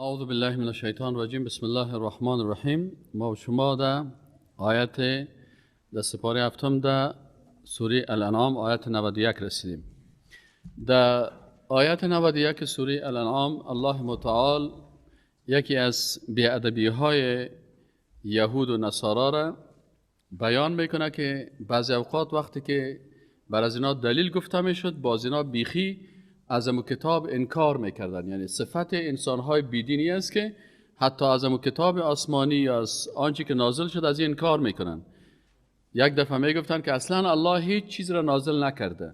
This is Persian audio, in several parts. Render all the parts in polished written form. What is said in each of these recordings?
اعوذ بالله من الشیطان الرجیم. بسم الله الرحمن الرحیم. ما و شما در آیت در سپاره هفتم در سوره الانعام آیت 91 رسیدیم. در آیت 91 سوره الانعام الله متعال یکی از بی‌ادبی های یهود و نصارا را بیان میکنه که بعضی اوقات وقتی که بر از اینا دلیل گفته میشد، باز اینا بیخی از امو کتاب انکار میکردن. یعنی صفت انسانهای بیدینی است که حتی از امو کتاب آسمانی یا از آنچه که نازل شد از این انکار میکنن. یک دفعه میگفتن که اصلا الله هیچ چیز را نازل نکرده.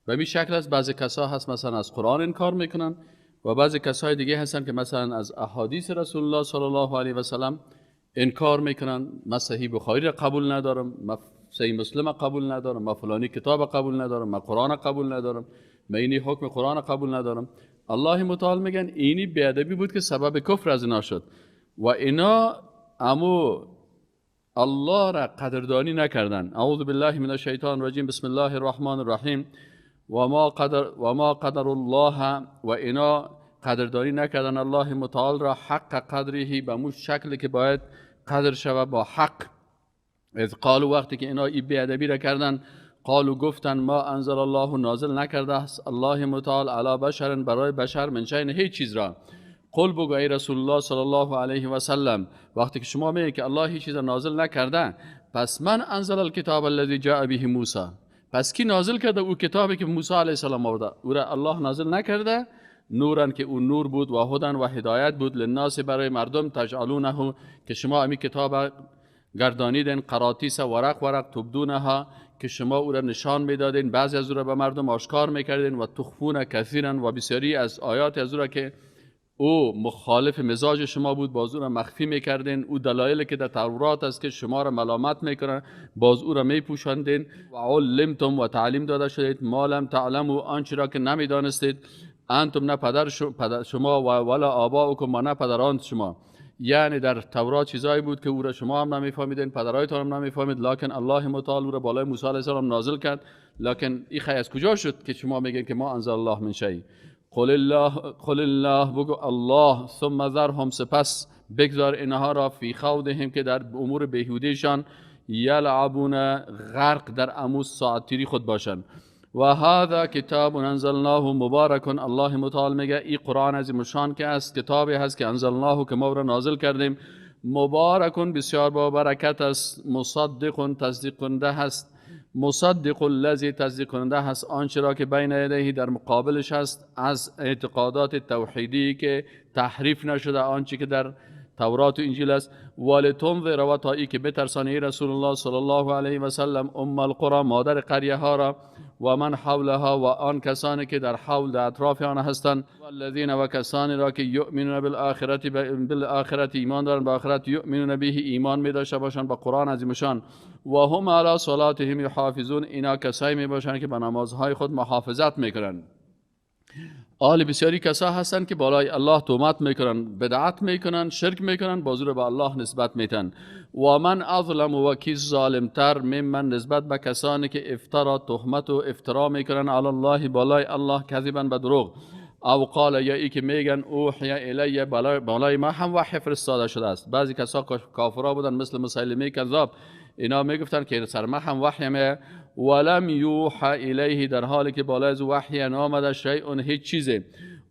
به این شکل است بعضی کسا هست مثلا از قرآن انکار میکنن و بعضی کسای دیگه هستن که مثلا از احادیث رسول الله صلی الله علیه و سلم انکار میکنن. من صحیح بخاری را قبول ندارم، من صحیح مسلم قبول ندارم، من فلانی کتاب قبول ندارم، من قرآن قبول ندارم، من اینی حکم قرآن قبول ندارم. الله متعال میگن اینی بی‌ادبی بود که سبب کفر از اینا شد و اینا امو الله را قدردانی نکردن. اعوذ بالله من الشیطان الرجیم. بسم الله الرحمن الرحیم. و ما قدر الله، و اینا قدردانی نکردن الله متعال را حق قدره، به مو شکلی که باید قدر شود با حق. اذ قالوا، وقتی که اینا این بی‌ادبی را کردن، قالوا گفتن ما انزل الله، نازل نکرده است الله متعال علی بشر، برای بشر، من شیء، هیچ چیز را. قل، بگو ای رسول الله صلی الله علیه و سلم، وقتی که شما میگید که الله هیچ چیز را نازل نکرده، پس من انزل الکتاب الذی جاء به موسی، پس کی نازل کرده او کتابی که موسی علیه السلام آورده؟ او را الله نازل نکرده. نورن، که او نور بود، و هدن، و هدایت بود، للناس، برای مردم، تجعلونه، که شما امی کتاب گردانیدن، قراطیس، ورق ورق، تبدونها، که شما او را نشان میدادین، بعضی از او را به مردم آشکار میکردین، و تخفون کثیرا، و بسیاری از آیات از او را که او مخالف مزاج شما بود باز او را مخفی میکردین. او دلایلی که در تورات است که شما را ملامت میکنن باز او را میپوشاندین. و علمتم، و تعلیم داده شدید، ما لم تعلموا، آنچه را که نمیدانستید، انتم، نه پدر شما، و ولا آباؤکم، و نه پدران شما. یعنی در تورات چیزایی بود که او را شما هم نمیفهمیدین، پدرایتان هم نمیفهمید، لکن الله متعال او را بالای موسی علیه السلام نازل کرد. لکن این خی از کجا شد که شما میگین که ما انزل الله من شیء؟ قل الله، قل الله، بگو الله. ثم ذرهم، سپس بگذار اینها را، فی خوضهم، که در امور بیهودهشان، یلعبون، غرق در امو ساعت تیری خود باشند. و هذا کتاب انزلناه مبارک. الله متعال میگه ای قرآن عظیم الشان که است، کتابی هست که انزلناه، که ما را نازل کردیم، مبارک، بسیار با برکت است، مصدق، تصدیق کننده هست، مصدق الذی، تصدیق کننده هست آنچه را که بین یدیه، در مقابلش هست، از اعتقادات توحیدی که تحریف نشده، آنچه که در تورات و انجیل است. ولتنذر، و تا ای که بترسانی رسول الله صلی الله علیه و سلم، ام القرى، مادر قریه ها را، و من حولها، و آن کسانی که در حول، در اطراف آن هستند، و الذین، و کسانی را که یؤمنون بالآخرة، بالآخرة، ایمان دارند به آخرت، یؤمنون به، ایمان می داشته باشند با قرآن عظیم شان، و هم علی صلاتهم یحافظون، اینا کسایی می باشند که به نمازهای خود محافظت میکنند. آل بسیاری کسا هستند که بالای الله تهمت میکنن، بدعت میکنن، شرک میکنن، باز او ره به الله نسبت میتن. و من اظلم، و کی ظالمتر، ممن، نسبت به کسانی که افترا، تهمت و افترا میکنن، علی الله، بالای الله، کذبا، به دروغ، او قال، یا ای که میگن، اوحی الی، بالای ما هم وحی فرستاده شده است. بعضی کسا کافرا بودن مثل مسیلمه کذاب، اینا میگفتن که سر ما هم وحی می، ولم یوحى الیه، در حالی که بالای از وحی نامده، شیء، هیچ چیزی.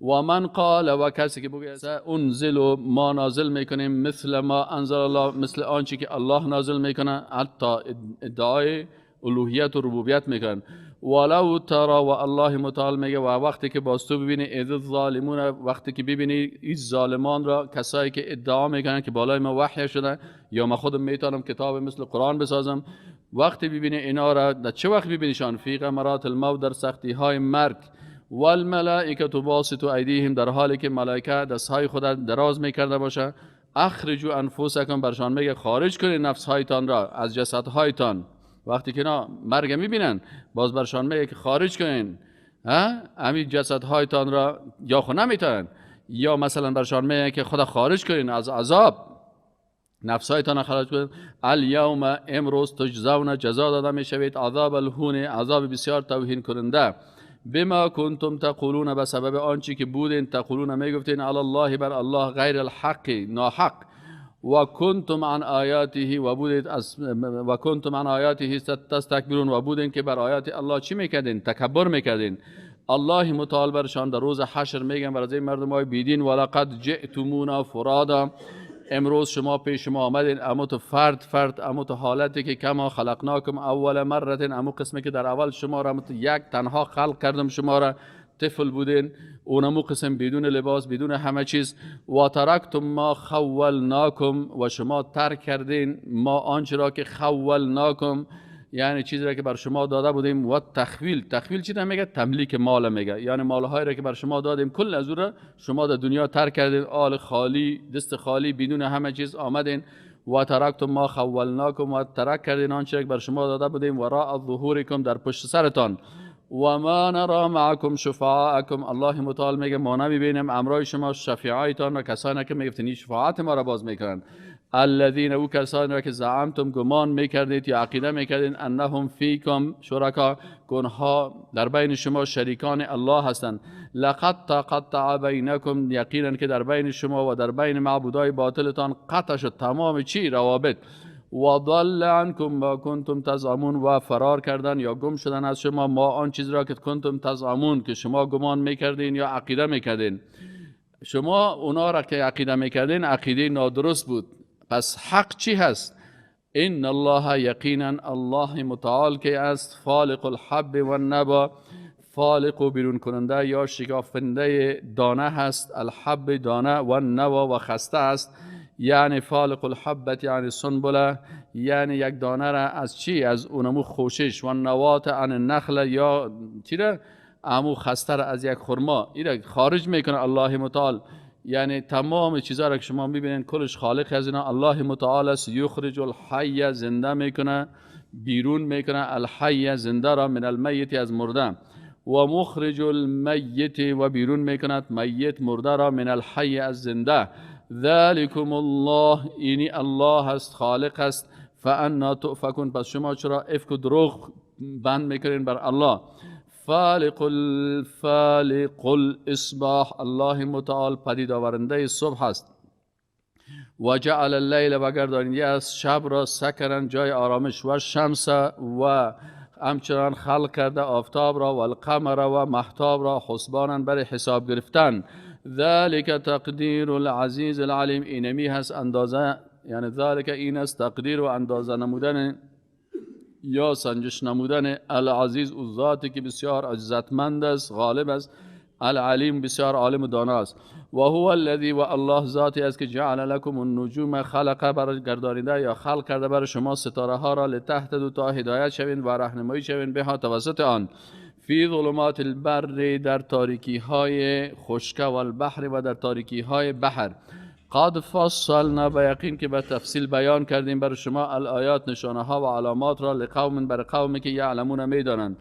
و من قال، و کسی که بگه، سأنزل، ما نازل میکنیم، مثل ما انزل الله، مثل آنچه که الله نازل میکنه. حتی ادعای الوهیت و ربوبیت میکنن. ولو تری، و الله متعال میگه و وقتی که باز تو ببینی، اذ الظالمون، وقتی که ببینی این ظالمان را، کسایی که ادعا میکنن که بالای ما وحی شده یا ما خودم میتونم کتاب مثل قرآن بسازم، وقتی ببینی اینا را، در چه وقت ببینیشان؟ فی غمرات الموت، در سختی های مرگ، والملائکه باسطوا ایدیهم، در حالی که ملائکه دستهای خود دراز میکرده باشه، اخرجوا انفسکم، برشان میگه خارج کنید نفس هایتان را از جسدهایتان. وقتی که اینا مرگ میبینن، باز برشان میگه که خارج کنین همین جسدهایتان را، یا خو نمیتونن، یا مثلا برشان میگه که خدا خارج کنین از عذاب، نفسهایتان خارج کنین. الیوم، امروز، تجزون، جزا داده میشوید، عذاب الهون، عذاب بسیار توهین کننده. بما کنتم تقولون، به سبب آنچه که بودین، تقولون میگفتین، علی الله بر الله، غیر الحق ناحق، و کنتم عن آیاته و بودید از و کنتم عن آیاته تستکبرون، و بودین که بر آیات الله چی میکردین؟ تکبر میکردین. الله متعال برشان در روز حشر میگن بر از این مردم های بیدین، ولقد جئتمونا فرادا، امروز شما پیش ما آمدین اما تو فرد فرد، اما تو حالتی که کما خلقناکم اول مره، امو قسمی که در اول شما را یک تنها خلق کردم، شما را طفل بودین، اونمو قسم بدون لباس بدون همه چیز، و ترکتم ما خولناکم، و شما ترک کردین ما آنچه را که خولناکم، یعنی چیزی را که بر شما داده بودیم. و تخویل، تخویل چی میگه؟ تملیک مال میگه، یعنی مالهایی را که بر شما دادیم کل از او را شما در دنیا ترک کردین، آل خالی، دست خالی، بدون همه چیز آمدین. و ترکتم ما خولناکم، و ترک کردین آنچه را که بر شما داده بودیم، وراء ظهورکم، در پشت سرتان. و ما نرى معکم شفعاءکم، الله متعال میگه ما نمیبینیم امرای شما شفیعایتان و کسانی که میگفتین شفاعت ما را باز میکنن. الذین، او کسانی را که زعمتم گمان میکردید یا عقیده میکردید، انهم فیکم شرکا، گنها در بین شما شریکان الله هستند. لقد تقطع بینکم، یقینا که در بین شما و در بین معبودای باطلتان قطع شد تمام چی؟ روابط. و ضل عنکم ما کنتم تزعمون، و فرار کردن یا گم شدن از شما ما آن چیز را که کنتم تزعمون، که شما گمان میکردین یا عقیده میکردین. شما اونا را که عقیده میکردین عقیده نادرست بود. پس حق چی هست؟ ان الله، یقینا الله متعال که است فالق الحب والنبا، فالق و بیرون کننده یا شکافنده دانه هست، الحب دانه، و النوا و خسته است، یعنی فالق الحبت یعنی سنبله، یعنی یک دانه را از چی؟ از اونمو خوشش، و نوات عن النخل، یا چی را؟ امو خسته را از یک خرما این خارج میکنه الله متعال. یعنی تمام چیزها را که شما میبینین کلش خالق از اینا الله متعال است. یخرج الحی، زنده میکنه، بیرون میکنه، الحی زنده را، من المیت از مرده، و مخرج المیت و بیرون میکند میت مرده را، من الحی از زنده. ذلکم الله، اینی الله است، خالق است. فانا تؤفکون، پس شما چرا افک و دروغ بند میکنین بر الله؟ فالق فالق الاصباح، الله متعال پدید آورنده صبح است. و جعل اللیل، و گردانیده است شب را، سکنن جای آرامش، و شمس و همچنان خلق کرده آفتاب را، و القمر و مهتاب را، حسبانا برای حساب گرفتن. ذلك تقدیر العزیز العلیم، اینمی هست اندازه، یعنی ذلك این است تقدیر و اندازه نمودن یا سنجش نمودن العزیز، او ذاتی که بسیار عزتمند است، غالب است، العلیم بسیار عالم و دانا است. و هو الذی، و الله ذاتی است که جعل لکم النجوم، خلق برای گردانیده یا خلق کرده برای شما ستاره ها را، لتهتدوا تا هدایت شوین و راهنمایی شوین، بها توسط آن، فی ظلمات البر، در تاریکی های خشکه، و البحر و در تاریکی های بحر. قد فصلنا، به یقین که به تفصیل بیان کردیم بر شما الآیات، نشانه ها و علامات را، لقوم بر قومی که یعلمون میدانند.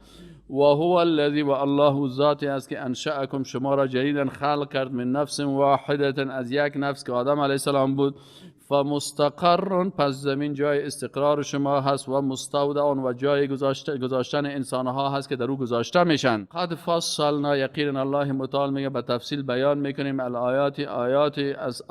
و هو الذی، و الله ذاتی است که انشأکم، شما را جدیدا خلق کرد، من نفس واحده، از یک نفس که آدم علیه السلام بود. فمستقر، پس زمین جای استقرار شما هست، و مستودع و جای گذاشتن انسانها هست که در او گذاشته میشن. قد فصلنا، یقینا الله متعال میگه به تفصیل بیان میکنیم الآیات، آیات از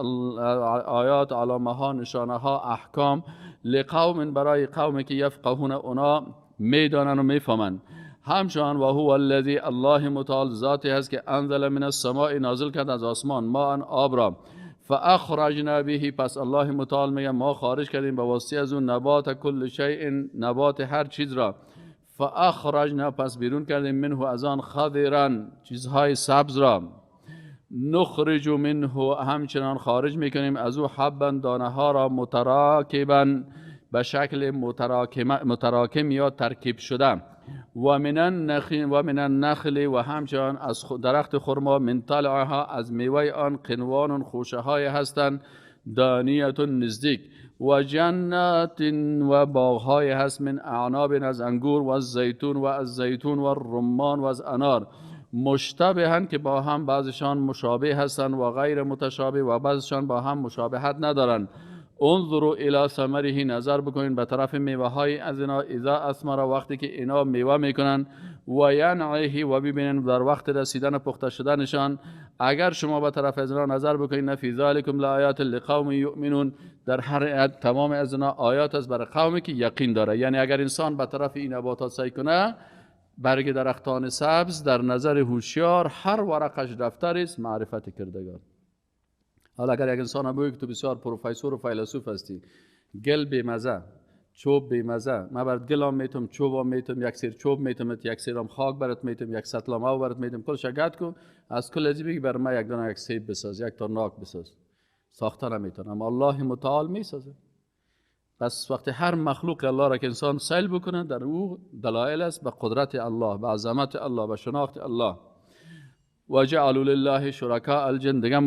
آیات، علامه ها، نشانه ها، احکام، لقوم برای قومی که یفقهون، اونا میدانن و میفهمن. همچنان و هو الذی، الله متعال ذاتی هست که انزل من السماء، نازل کرد از آسمان، ماء آب را، فاخرجنا به، پس الله متعال میگه ما خارج کردیم به واسطه از اون نبات کل شیء، نبات هر چیز را، فاخرجنا، پس بیرون کردیم، منه از آن، خضرا، چیزهای سبز را، نخرج منه، همچنان خارج میکنیم از او، حبا، دانه ها را، متراکبا، به شکل متراکم یا ترکیب شده، و من النخل، و من النخل، و همچنان از درخت خرما، من طلعها، از میوه آن، قنوان، خوشه های هستند، دانیت، نزدیک، و جنات، و باغهای هست، من اعناب، از انگور، و زیتون، و از زیتون، و رمان، و از انار، مشتبهن که با هم بعضشان مشابه هستند، و غیر متشابه، و بعضشان با هم مشابهت ندارند. انظروا الی ثمره، نظر بکنین به طرف میوه های از اینا، اذا اثمر، وقتی که اینا میوه میکنن، و ینعه و ببینن در وقت رسیدن پخته شدنشان. اگر شما به طرف از اینا نظر بکنید، فی ذلکم لآیات لقوم یؤمنون، در هر تمام از اینا آیات است برای قومی که یقین داره. یعنی اگر انسان به طرف این نباتات سعی کنه، برگ درختان سبز در نظر هوشیار هر ورقش دفتر است معرفت کردگار. حالا اگر یک انسان بگه که تو بسیار پروفسور و فیلسوف هستی، گل بی‌مزه، چوب بی‌مزه، من برات گلام میتم، چوبام میتم، یک سیر چوب میتم، یک سیرام خاک برات میتم، یک سطل آب برات میتم، کلش گد کن، از کل ازی بگی بر من یک دانه یک سیب بساز، یک تا ناک بساز، ساخته نمیتونم، اما الله متعال میسازه. پس وقتی هر مخلوق الله را که انسان سیل بکنه، در او دلایل است به قدرت الله، به عظمت الله، به شناخت الله. و جعلوا لله شرکاء الجن، دیگه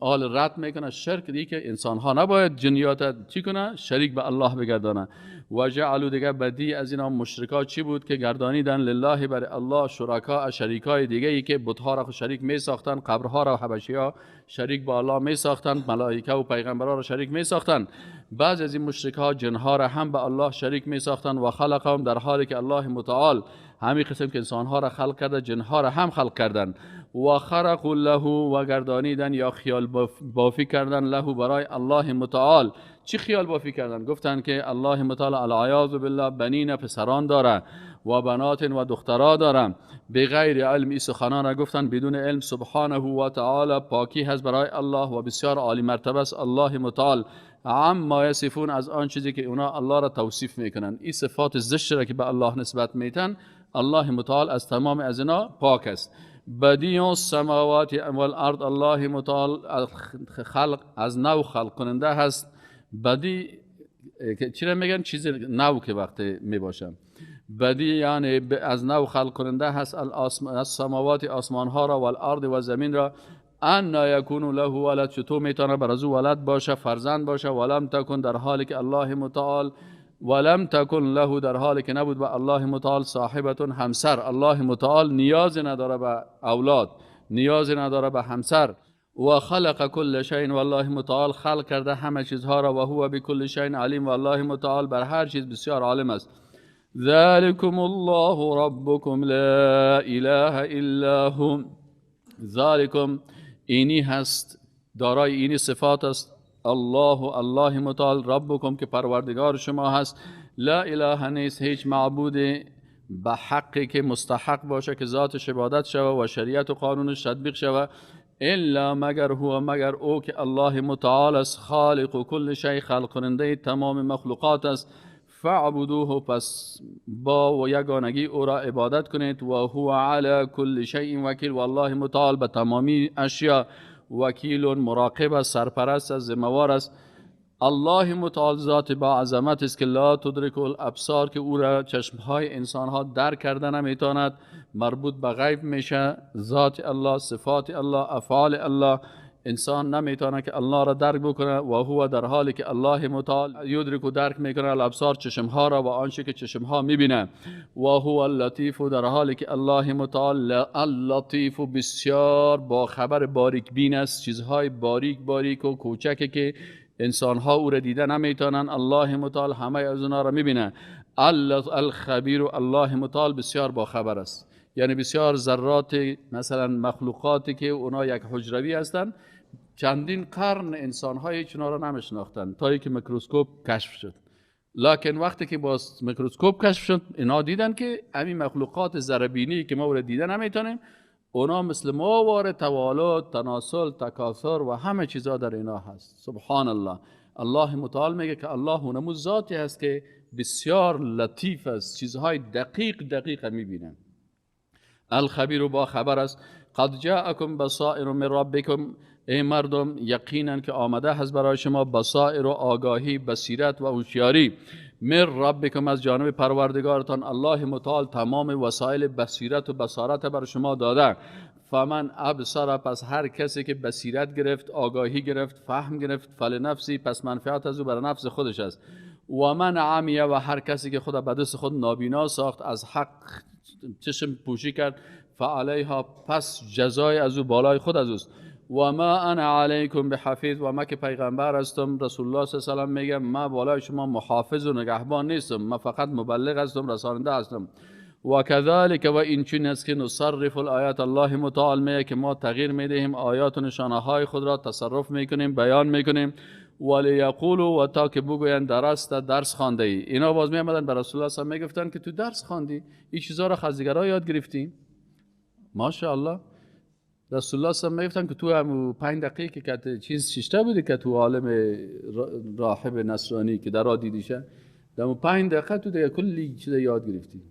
آل رد میکنه شرک دیگه که انسان ها نباید جنیات چی کنه، شریک به الله بگردانه. و جعلوا دیگه بدی از اینا مشرکا چی بود که گردانیدن لله بر الله شرکاء، شریکای دیگه ای که بت‌ها را شریک می ساختن، قبرها را حبشی ها شریک با الله می ساختن، ملائکه و پیغمبرها را شریک می ساختن. بعض از این مشرکا جنها را هم به الله شریک می ساختن. و خلقهم، در حالی که الله متعال همین قسم که انسانها را خلق کرده، جنها را هم خلق کردن. و خرقوا له و گردانیدن یا خیال بافی کردن له برای الله متعال. چی خیال بافی کردن؟ گفتن که الله متعال العیاذ بالله بنین پسران داره و بنات و دخترا داره، بغیر علم. این سخنان را گفتن بدون علم. سبحانه و تعالی، پاکی هست برای الله و بسیار عالی مرتبه است الله متعال. عما یصفون، از آن چیزی که اونا الله را توصیف میکنن، این صفات زشت را که به الله نسبت میتن، الله متعال از تمام از اینا پاک است. بدیع السماوات والارض، الله متعال خلق از نو خلق کننده هست. بدیع چرا میگن؟ چیز نو که وقتی میباشه. بدیع یعنی از نو خلق کننده هست السماوات آسمان ها را، والارض و زمین را. ان یکون له ولد، چطور میتونه بر از او ولد باشه، فرزند باشه. ولم تکن، در حالی که الله متعال، ولم تکن له، در حالی که نبود به الله متعال صاحبتون همسر. الله متعال نیاز نداره به اولاد، نیاز نداره به همسر. و خلق کل شیء، والله متعال خلق کرده همه چیزها را. و هو بکل شیء علیم، والله متعال بر هر چیز بسیار عالم است. ذلکم الله ربکم لا اله الا هو. ذلکم اینی هست، دارای اینی صفات است. الله، الله متعال، ربکم که پروردگار شما هست. لا اله نیست هیچ معبود به حقی که مستحق باشه که ذاتش عبادت شوه و شریعت و قانونش تطبیق شوه، الا مگر هو، مگر او که الله متعال است، خالق کل شیء، خلق کننده تمام مخلوقات است. فاعبدوه، پس با و یگانگی او را عبادت کنید. و هو علی کل شیء وکیل، و الله متعال به تمامی اشیا وکیل، مراقب است، سرپرست است، ذمه‌وار است. الله متعال ذات با عظمت است که لا تدرک الابصار، که او را چشمهای انسانها درک کرده نمیتواند، مربوط به غیب میشه. ذات الله، صفات الله، افعال الله، انسان نمیتونه که الله را درک بکنه. و هو، در حالی که الله متعال یدرک و درک میکنه الابصار، چشمها را و آنچه که چشمها میبینه. و هو اللطیف، در حالی که الله متعال اللطیف بسیار با خبر باریک بین است، چیزهای باریک باریک و کوچکی که انسانها او را دیده نمیتونن، الله متعال همه از اونها را میبینه. الخبیر، الله متعال بسیار با خبر است، یعنی بسیار ذرات مثلا مخلوقاتی که اونا یک حجروی هستند، چندین قرن انسان‌های چنان را نمیشناختند تا اینکه میکروسکوپ کشف شد. لکن وقتی که باز میکروسکوپ کشف شد، اینا دیدن که همین مخلوقات ذره‌بینی که ما او را دیده نمیتونیم، اونا مثل ما واره توالد، تناسل، تکاثر و همه چیزا در اینا هست. سبحان الله. الله متعال میگه که الله اونمو ذاتی هست که بسیار لطیف است، چیزهای دقیق دقیق میبینه. الخبیر با خبر است. قد جاءکم بصائر من ربکم، ای مردم یقینا که آمده هست برای شما بصائر و آگاهی، بصیرت و هوشیاری، من ربکم از جانب پروردگارتان. الله متعال تمام وسایل بصیرت و بصارت بر شما داده. فمن ابصر، پس هر کسی که بصیرت گرفت، آگاهی گرفت، فهم گرفت، فلنفسی، پس منفعت از او بر نفس خودش است. و من عمیه، و هر کسی که خود به دست خود نابینا ساخت، از حق چشم پوشی کرد، فعلیها، پس جزای از او بالای خود از اوست. و ما انا علیکم بحفیظ، و ما که پیغمبر هستم، رسول الله صلی الله علیه و سلم میگه ما بالای شما محافظ و نگهبان نیستم، ما فقط مبلغ هستم، رساننده هستم. و کذالک و این چون است که نصرف الآیات، الله متعال میگه که ما تغییر میدهیم آیات و نشانه های خود را، تصرف میکنیم، بیان میکنیم. ولیقولوا و تا که بگویند درست درس خوانده ای. اینا باز میامدن به رسول الله صلی الله علیه و میگفتن که تو درس خواندی، این چیزا را از دیگران یاد گرفتی. ماشاءالله رسول الله صلی الله علیه و میگفتن که تو هم 5 دقیقه که چیز ششته بودی که تو عالم راهب نصرانی که در را دیدیشه، در 5 دقیقه تو دیگه کلی چیز یاد گرفتی.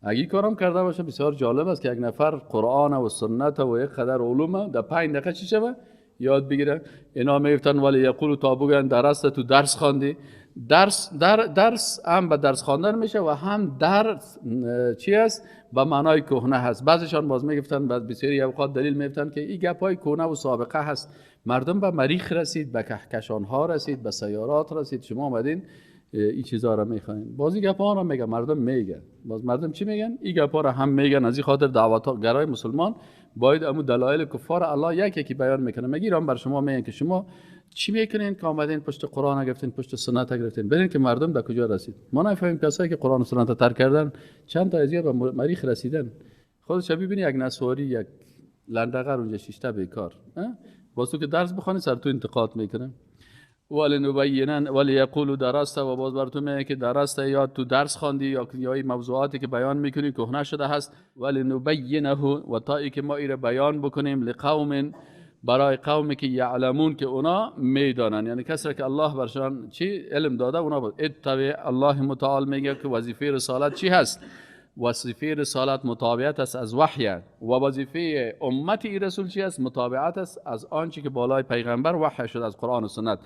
اگه کارم کرده باشه بسیار جالب است که یک نفر قرآن و سنت و یک قدر علوم در 5 دقیقه چی شوه یاد بگیره. اینا میگفتن ولی یقولو تا بگن درست تو درس خواندی. درس در درس هم به درس خواندن میشه و هم درس چی است به معنای کهنه هست. بعضیشان باز میگفتن، بعض بسیاری اوقات دلیل میگفتن که این گپ های کهنه و سابقه هست، مردم به مریخ رسید، به کهکشان ها رسید، به سیارات رسید، شما اومدین این چیزا را میخواین. باز این گپ ها را میگن مردم، میگن باز مردم چی میگن؟ این گپ ها را هم میگن. از این خاطر دعوتگرای مسلمان باید امو دلایل کفار الله یک یکی بیان میکنه. میگه ایران بر شما میگن که شما چی میکنین که آمدین پشت قرآن گرفتین، پشت سنت گرفتین، ببینین که مردم در کجا رسید. ما نفهمیم کسایی که قرآن و سنت ترک کردن چند تا از به مریخ رسیدن. خودش ببینی یک نسواری، یک لندقر اونجا شیشته بیکار، باز تو که درس بخوانی سر تو انتقاد میکنه. ولی نبینن ولی یقولوا درست، و باز بر تو میگه که درست یا تو درس خواندی یا این موضوعاتی که بیان میکنی کهنه شده هست. ولی نبینه و تا ای که ما ایره بیان بکنیم لقوم، برای قومی که یعلمون که اونا میدانن، یعنی کسی که الله برشان چی علم داده اونا بود. اتبع، الله متعال میگه که وظیفه رسالت چی هست؟ وظیفه رسالت متابعت است از وحی، و وظیفه امت ای رسول چی است؟ متابعت است از آنچه که بالای پیغمبر وحی شده از قرآن و سنت.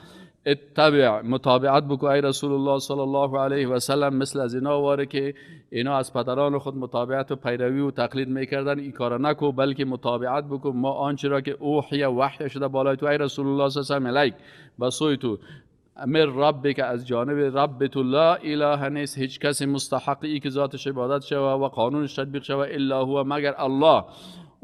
اتبع، متابعت بکو ای رسول الله صلی الله علیه و سلم، مثل از اینا واره که اینا از پدران خود متابعت و پیروی و تقلید میکردن، این کار نکو بلکه متابعت بکو ما آنچه را که اوحی وحی شده بالای تو ای رسول الله صلی الله علیه و سلم و سوی تو، امر ربک از جانب رب تو، لا اله نیست هیچ کسی مستحقی که ذاتش عبادت شوه و قانونش تطبیق شوه الا هو مگر الله.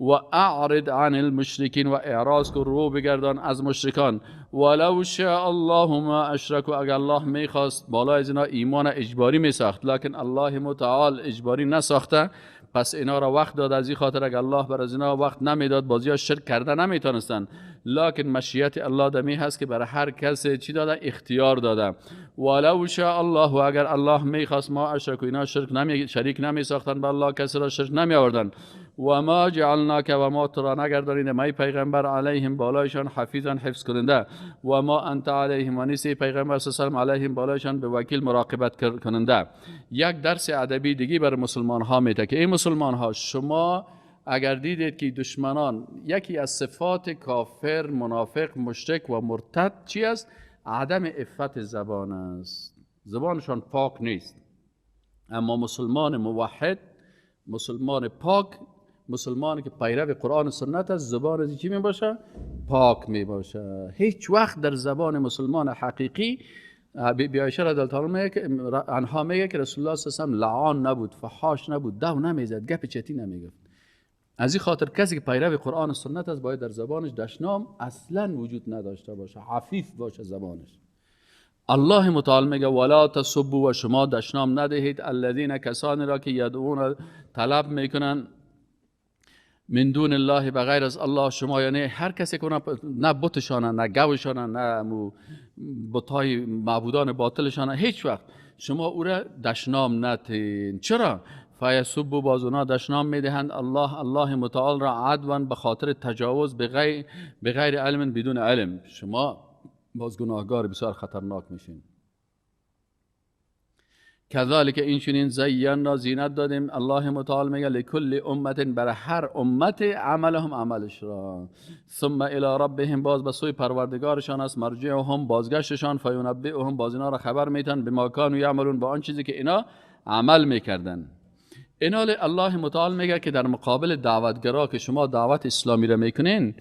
و اعرض عن المشرکین و اعراض کن، رو بگردان از مشرکان. ولو شاء الله ما اشرکوا، اگر الله میخواست بالای از اینا ایمان اجباری میساخت، لکن الله متعال اجباری نساخته، پس اینا را وقت داد. از این خاطر اگر الله بر از اینا وقت نمیداد بازی ها شرک کرده نمیتونستن، لکن مشیت الله دمی هست که برای هر کس چی داده؟ اختیار داده. ولو شاء الله، اگر الله میخواست ما اشرکوا، اینا شرک نمی شریک نمی ساختن به الله، کسی را شرک نمی آوردن. و ما جعلناک و ما تو را نگردانیدیم ای پیغمبر علیهم بالایشان حفیظا حفظ کننده، و ما انت علیهم و نیستی پیغمبر صلی الله علیه علیهم بالایشان به وکیل مراقبت کننده. یک درس ادبی دیگه بر مسلمان ها میده که ای مسلمان ها، شما اگر دیدید که دشمنان، یکی از صفات کافر، منافق، مشرک و مرتد چی است؟ عدم عفت زبان است، زبانشان پاک نیست. اما مسلمان موحد، مسلمان پاک، مسلمانی که پیرو قرآن و سنت است، زبان از چی می باشه؟ پاک می باشه. هیچ وقت در زبان مسلمان حقیقی، بی عایشه رضی الله عنها میگه که رسول الله صلی الله علیه و لعان نبود، فحاش نبود، دو نمیزد، گپ چتی نمیگفت. از این خاطر کسی که پیرو قرآن و سنت است باید در زبانش دشنام اصلا وجود نداشته باشه، عفیف باشه زبانش. الله متعال میگه ولا تسبوا و شما دشنام ندهید الذین کسانی را که یدعون طلب میکنن من دون الله بغیر از الله. شما یعنی هر کسی که نه بتشانه، نه گوشانه، نه بتای معبودان باطلشانه، هیچ وقت شما او را دشنام ندهید. چرا؟ فیسبوا باز اونا دشنام میدهند الله، الله متعال را عدوا به خاطر تجاوز بغیر علم، بدون علم. شما باز گناهگار بسیار خطرناک میشین. کذالک این چنین زینا زینت دادیم، الله متعال میگه لکل امت بر هر امت عملهم عملش را، ثم الی ربهم باز به سوی پروردگارشان است، مرجعهم بازگشتشان، فینبئهم باز اینا را خبر میتن بما کانوا یعملون با آن چیزی که اینا عمل میکردن. اینا الله متعال میگه که در مقابل دعوتگرا که شما دعوت اسلامی را میکنین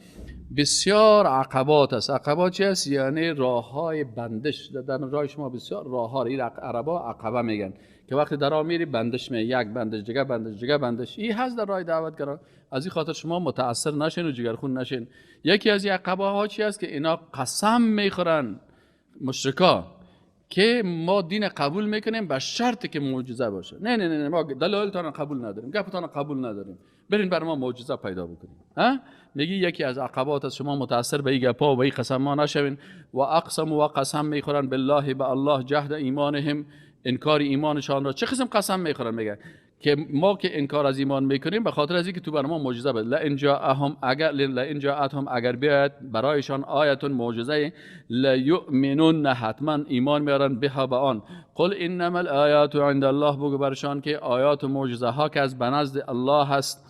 بسیار عقبات است. عقبات چی است؟ یعنی راه‌های بندش. در راه شما بسیار راه‌ها، این عربا عقبه میگن که وقتی در راه میری بندش می، یک بندش، دیگه بندش، دیگه بندش، این هست در راه دعوتگرا. از این خاطر شما متاثر نشین و جگرخون نشین. یکی از عقبه ها چی است؟ که اینا قسم میخورن مشرکا که ما دین قبول میکنیم به شرط که معجزه باشه. نه نه نه، ما دلایلتان قبول نداریم، گپتان قبول نداریم، برین بر ما معجزه پیدا بکنیم. ها میگی یکی از عقبات از شما متاثر به این گپا و این قسم ما نشوین. و اقسم و قسم میخورن بالله به الله جهد ایمانهم، انکار ایمانشان را. چه قسم قسم میخورن؟ میگن که ما که انکار از ایمان میکنیم به خاطر از اینکه تو بر ما معجزه بده. لئن جاءهم اگر لئن جاءتهم اگر بیاید برایشان آیتون معجزه، لیؤمنون حتما ایمان میارن بها به آن. قل انما الآیات عند الله، بگو برشان که آیات و معجزه ها که از بنزد الله هست.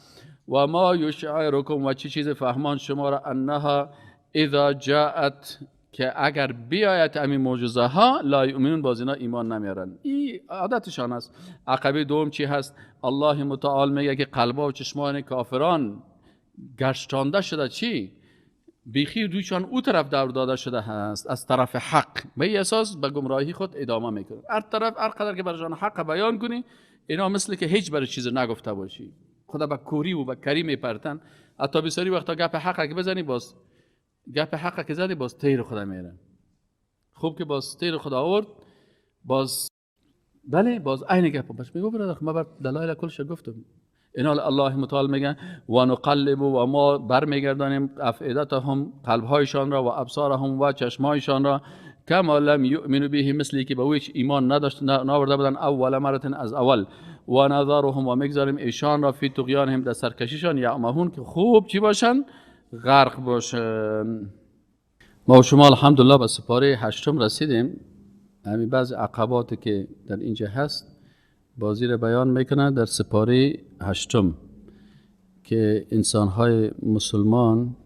و ما یشعرکم و چی چیز فهمان شما را، انها اذا جاءت که اگر بیاید همین معجزه ها، لا یؤمنون باز اینا ایمان نمیارن. این عادتشان است. عقبه دوم چی هست؟ الله متعال میگه که قلبا و چشمان کافران گشتانده شده، چی؟ بیخی رویشان او طرف دور داده شده هست از طرف حق. به این اساس به گمراهی خود ادامه میکنن. هر طرف هر قدر که برشان حق بیان کنی، اینا مثل که هیچ برای چیز نگفته باشی، خدا به کوری و به کری میپرتن. حتی بسیاری وقتا گپ حق که بزنی، باز گپ حق که زدی باز تیر خدا میره. خوب که باز تیر خدا آورد، باز بله باز عین گپ باش میگه برادر ما بر دلایل کلش گفتم. اینا الله متعال میگن و نقلب و ما برمیگردانیم افئدتهم قلبهایشان را و ابصارهم و چشمهایشان را، کما لم یؤمنوا به مثلی که به او هیچ ایمان نداشت نآورده بودن اول مرة از اول. و نذرهم و میگذاریم ایشان را فی طغیانهم در سرکشیشان، یعمهون که خوب چی باشن؟ غرق باشن. ما و شما الحمدلله به سپاره هشتم رسیدیم. همین بعض عقباتی که در اینجا هست بازی را بیان میکنه در سپاره هشتم که انسانهای مسلمان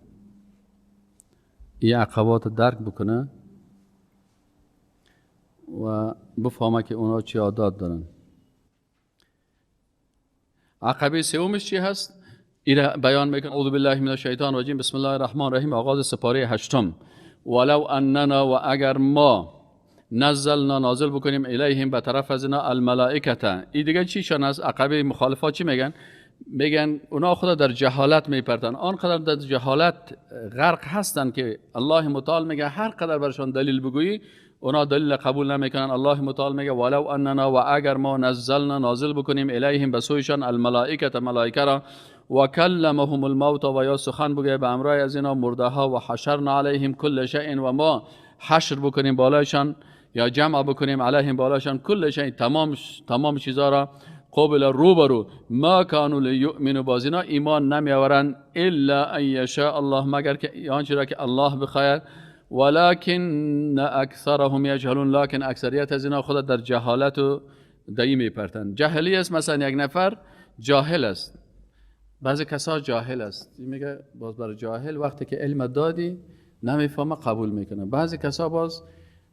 این عقبات درک بکنه و بفهمه که اونا چی عادات دارن. عقبه سومش چی هست؟ ایره بیان میکنه. اعوذ بالله من الشیطان الرجیم، بسم الله الرحمن الرحیم. آغاز سپاره هشتم. ولو اننا و اگر ما نزلنا نازل بکنیم الیهم به طرف از اینا الملائکه. این دیگه چیشان است؟ عقبه مخالفات چی میگن؟ میگن اونا خدا در جهالت میپرتن، آنقدر در جهالت غرق هستن که الله متعال میگه هر قدر برشان دلیل بگویی اونا دلیل قبول نمیکنن. الله متعال میگه ولو اننا و اگر ما نزلنا نازل بکنیم الیهم به سویشان الملائکه ملائکه را، و کلمهم الموت و یا سخن بگه به امرای از اینا مرده ها، و حشرنا علیهم کل شیء و ما حشر بکنیم بالایشان یا جمع بکنیم علیهم بالایشان کل شیء تمام چیزا را، قبل روبرو ما کانوا لیؤمنوا باز اینا ایمان نمیآورند الا ان یشاء الله مگر که آنچه را که الله بخواهد، ولكن اکثرهم یجهلون لکن اکثریت از اینا خود در جهالت و دایی میپرتن. جاهلی است، مثلا یک نفر جاهل است، بعضی کسا جاهل است، میگه باز برای جاهل وقتی که علم دادی نمیفهمه قبول میکنه. بعضی کسا باز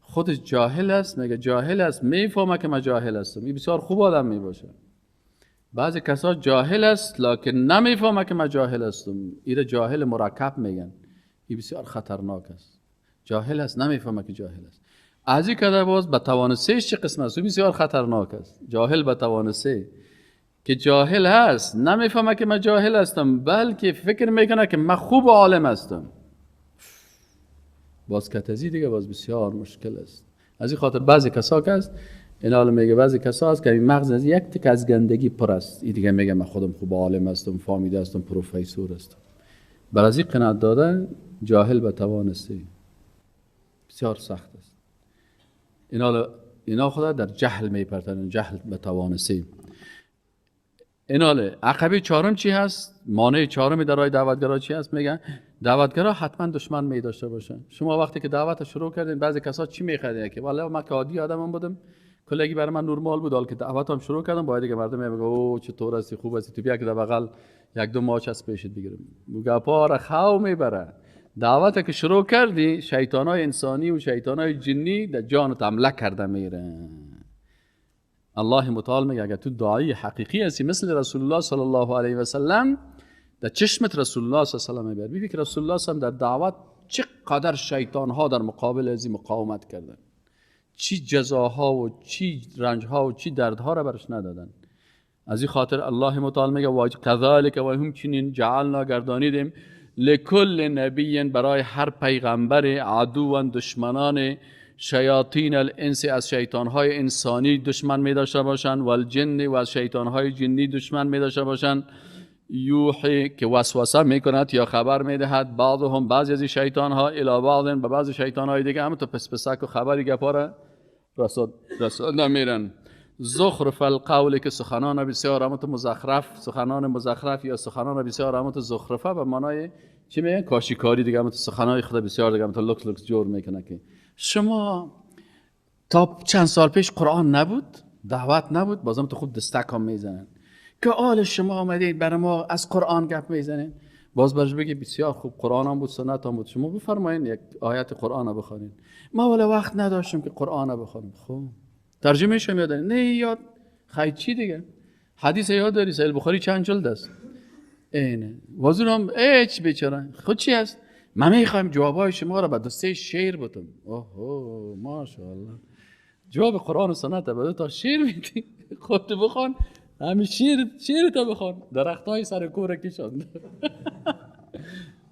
خودش جاهل است، میگه جاهل است میفهمه که من جاهل هستم، این بسیار خوب آدم میباشه. بعضی کسا جاهل است لکن نمیفهمه که من جاهل هستم، این جاهل مرکب میگن، این بسیار خطرناک است. جاهل است نمیفهمه که جاهل است. از این کده باز به توان سه چه قسم است، بسیار خطرناک است. جاهل به توان سه که جاهل هست نمیفهمه که من جاهل هستم، بلکه فکر میکنه که من خوب عالم هستم. باز کتزی دیگه باز بسیار مشکل است. از این خاطر بعضی کسا که است این حال میگه بعضی کسا هست که این مغز از یک تک از گندگی پر است، این دیگه میگه من خودم خوب عالم هستم، فهمیده هستم، پروفسور هستم. بر از این قناعت دادن جاهل به توان سه بسیار سخت است. اینا خدا در جهل میپرتن، جهل به توان سه. ایناله عقبه چهارم چی هست؟ مانع چهارم در راه دعوتگرا چی هست؟ میگن دعوتگرا حتما دشمن می داشته باشن. شما وقتی که دعوت شروع کردین بعضی کسا چی میخواد که والله من که عادی آدمم بودم، کلگی برای من نرمال بود، حال که دعوتم شروع کردم باید دیگه مردم میگه او چطور هستی، خوب هستی، تو بیا که در بغل یک دو ماچ از پیشت بگیرم. گپا را خو میبره. دعوت که شروع کردی شیطانای انسانی و شیطانای جنی در جانت حمله کرده میره. الله متعال میگه اگر تو دعای حقیقی هستی مثل رسول الله صلی الله علیه و سلم، در چشمت رسول الله صلی الله علیه و سلم میبری. ببین که رسول الله صلی در دعوت چقدر شیطان ها در مقابل از این مقاومت کردن، چی جزاها و چی رنجها و چی دردها را برش ندادن. از این خاطر الله متعال میگه و کذالک و هم چنین جعلنا گردانیدیم لکل نبی، برای هر پیغمبر، عدو دشمنان، شیاطین الانس از شیطانهای انسانی دشمن می داشته باشند، و الجن و از شیطانهای جنی دشمن می داشته باشند. یوحی که وسوسه میکند یا خبر میدهد، بعضهم بعضی از شیطانها، الی بعض به بعض شیطانهای دیگه، هم تو پس پسک و خبری گپا را رسانده میرن. زخرف القول که سخنان بسیار هم تو مزخرف، سخنان مزخرف یا سخنان بسیار هم تو زخرفه به معنای چی میگن؟ کاشیکاری دیگه، هم تو سخنای خود بسیار دیگه هم تو لکس لکس جور میکنه که شما تا چند سال پیش قرآن نبود، دعوت نبود، بازم تو خوب دستک هم میزنن که آل شما آمدید برای ما از قرآن گپ میزنین. باز برش بگی بسیار خوب، قرآن هم بود سنت هم بود، شما بفرمایین یک آیت قرآن رو بخوانین. ما ولی وقت نداشتیم که قرآن رو بخوانیم. خب ترجمه شما یاد دارین؟ نه یاد خیلی چی دیگه، حدیث یاد داری؟ صحیح بخاری چند جلد است؟ اینه وزیرم هیچ بیچاره خود چی است؟ ما میخوایم جوابای شما را به دسته شعر بدم. اوه ماشاءالله، جواب قرآن و سنت به تا شعر میدی، خودت بخوان، همین شعر تا بخوان، درختای سر کوره کشان.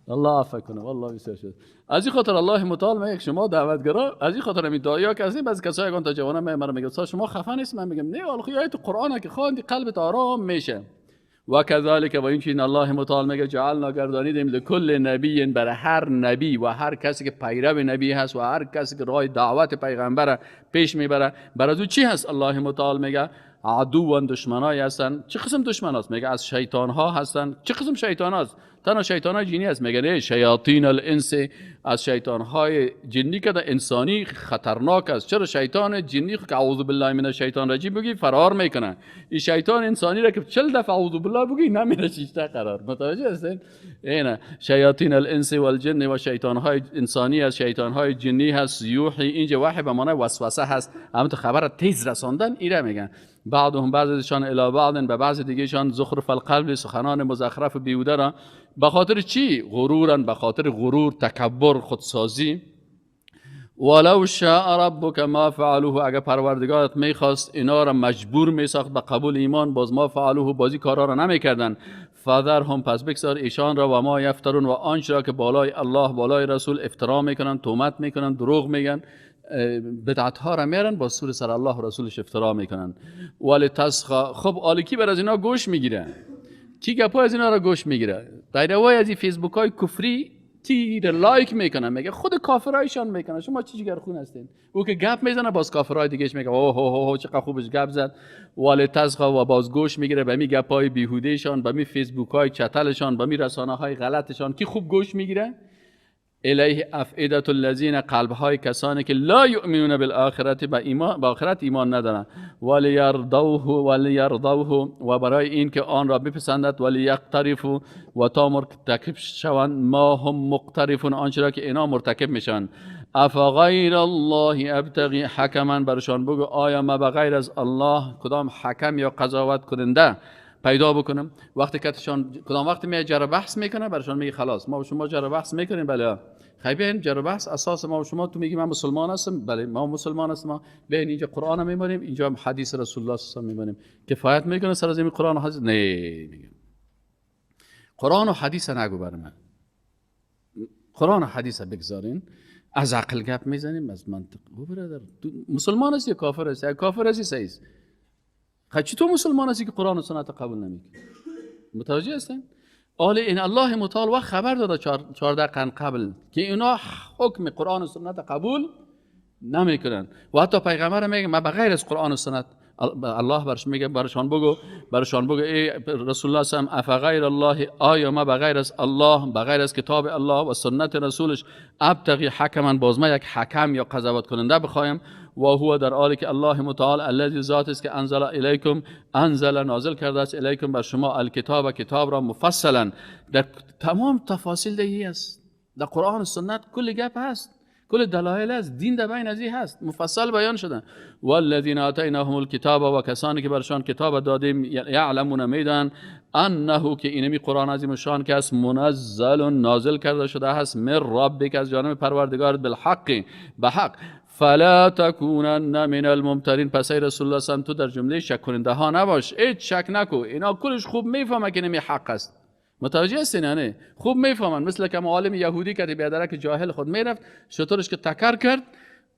الله عفو کنه، والله بسیار شد. از این خاطر الله متعال میگه شما دعوتگرا، از این خاطر همین دعایا که هستین، بعضی کسایی اگه تا جوانم میگه میگه شما خفه نیست، من میگم نه والله آیت قرآن که خواندی قلبت آرام میشه. و کذالک و این چنین الله متعال میگه جعلنا گردانیدیم لکل نبی، برای هر نبی و هر کسی که پیرو نبی هست و هر کسی که راه دعوت پیغمبر پیش میبره، برای او چی هست؟ الله متعال میگه عدوان دشمنای هستن. چه قسم دشمن هست؟ میگه از شیطان ها هستن. چه قسم شیطان هست؟ تنها شیطان های جنی هست؟ میگه نه، شیاطین الانس، از شیطان های جنی که در انسانی خطرناک است. چرا؟ شیطان جنی که اعوذ بالله من الشیطان الرجیم بگی فرار میکنه، این شیطان انسانی را که 40 دفعه اعوذ بالله بگی نمیره شیشته قرار. متوجه هستین؟ اینه شیاطین الانس والجن و شیطان های انسانی از شیطان های جنی هست. یوحی اینجا وحی به معنای وسوسه هست، اما تو خبر تیز رساندن ایره میگن. بعضهم بعضشان الی بعض به بعض دیگهشان، زخرف القلب سخنان مزخرف بیهوده را، به خاطر چی؟ غرورن، به خاطر غرور، تکبر، خودسازی. ولو شاء ربک ما فعلوه، اگر پروردگارت میخواست اینا را مجبور میساخت به قبول ایمان، باز ما فعلوه بازی کارا را نمیکردن. فذرهم پس بگذار ایشان را، و ما یفترون و آنچه را که بالای الله بالای رسول افترا میکنن، تهمت میکنن، دروغ میگن، بدعت ها را میارن با سور سر الله و رسولش افترا میکنن. ولی تسخا، خب آلکی بر از اینا گوش میگیره، کی گپای از اینا را گوش میگیره؟ پیروای از این فیسبوک های کفری تیر لایک میکنن، میگه خود کافرایشان میکنن، شما چی جگرخون هستین؟ او که گپ میزنه باز کافرای دیگهش میگه اوه هو هو چقدر خوبش گپ زد. ولی تسخا و باز گوش میگیره به می گپای بیهودهشان، به می فیسبوک های چتلشان، به می رسانه های غلطشان. کی خوب گوش میگیره؟ الیه افئده الذین، قلب های کسانی که لا یؤمنون بالآخرة، به ایمان، به آخرت ایمان ندارن. ولیرضوه و برای این که آن را بپسندد، ولیقترفوا و تا مرتکب شوند، ما هم مقترفون آنچه را که اینا مرتکب میشن. افغیر الله ابتغی حکما، برشان بگو آیا ما به غیر از الله کدام حکم یا قضاوت کننده پیدا بکنم؟ وقتی که کدام وقتی می جر بحث میکنه، برشان میگه خلاص ما و شما جر بحث میکنیم، بله خیلی جر بحث اساس ما و شما، تو میگی من مسلمان هستم، بله ما مسلمان هستم، ببین اینجا قرآن میمونیم، اینجا حدیث رسول الله صلی الله علیه و میمونیم، کفایت میکنه سر از این قرآن و حدیث؟ نه، میگم قرآن و حدیث نگو بر من، قرآن و حدیث بگذارین، از عقل گپ میزنیم، از منطق. او برادر تو مسلمان هستی یا کافر هستی؟ کافر هستی صحیح است. خب چطور مسلمان هستی که قرآن و سنت قبول نمیکنی؟ متوجه هستین؟ آل این الله متعال وقت خبر داده 14 قرن قبل که اینا حکم قرآن و سنت قبول نمیکنن و حتی پیغمبر میگه ما بغیر از قرآن و سنت، الله برش میگه برشان بگو ای رسول الله صلی الله علیه و افغیر الله، آیا ما بغیر از الله، بغیر از کتاب الله و سنت رسولش ابتغی حکما، باز ما یک حکم یا قضاوت کننده بخوایم؟ و هو در حالی که الله متعال الذی ذات است که انزل الیکم، انزل نازل کرده است، الیکم بر شما، الکتاب کتاب را، مفصلا در تمام تفاصیل دهی است، در قرآن و سنت کل گپ هست، کل دلایل است، دین در بین ازی هست، مفصل بیان شده. والذین آتیناهم الکتاب و کسانی که برشان کتاب دادیم، یعلمون میدن، انه که اینمی قرآن عظیم شان که است، منزل نازل کرده شده هست، من ربک از جانب پروردگارت، بالحق به حق، فلا تکونن من الممترین، پس ای رسول الله صلی تو در جمله شک کننده ها نباش، هیچ شک نکو، اینا کلش خوب میفهمه که اینمی حق است، متوجه هستین؟ نه خوب میفهمن. مثل که عالم یهودی که بیادره که جاهل خود میرفت، شطورش که تکر کرد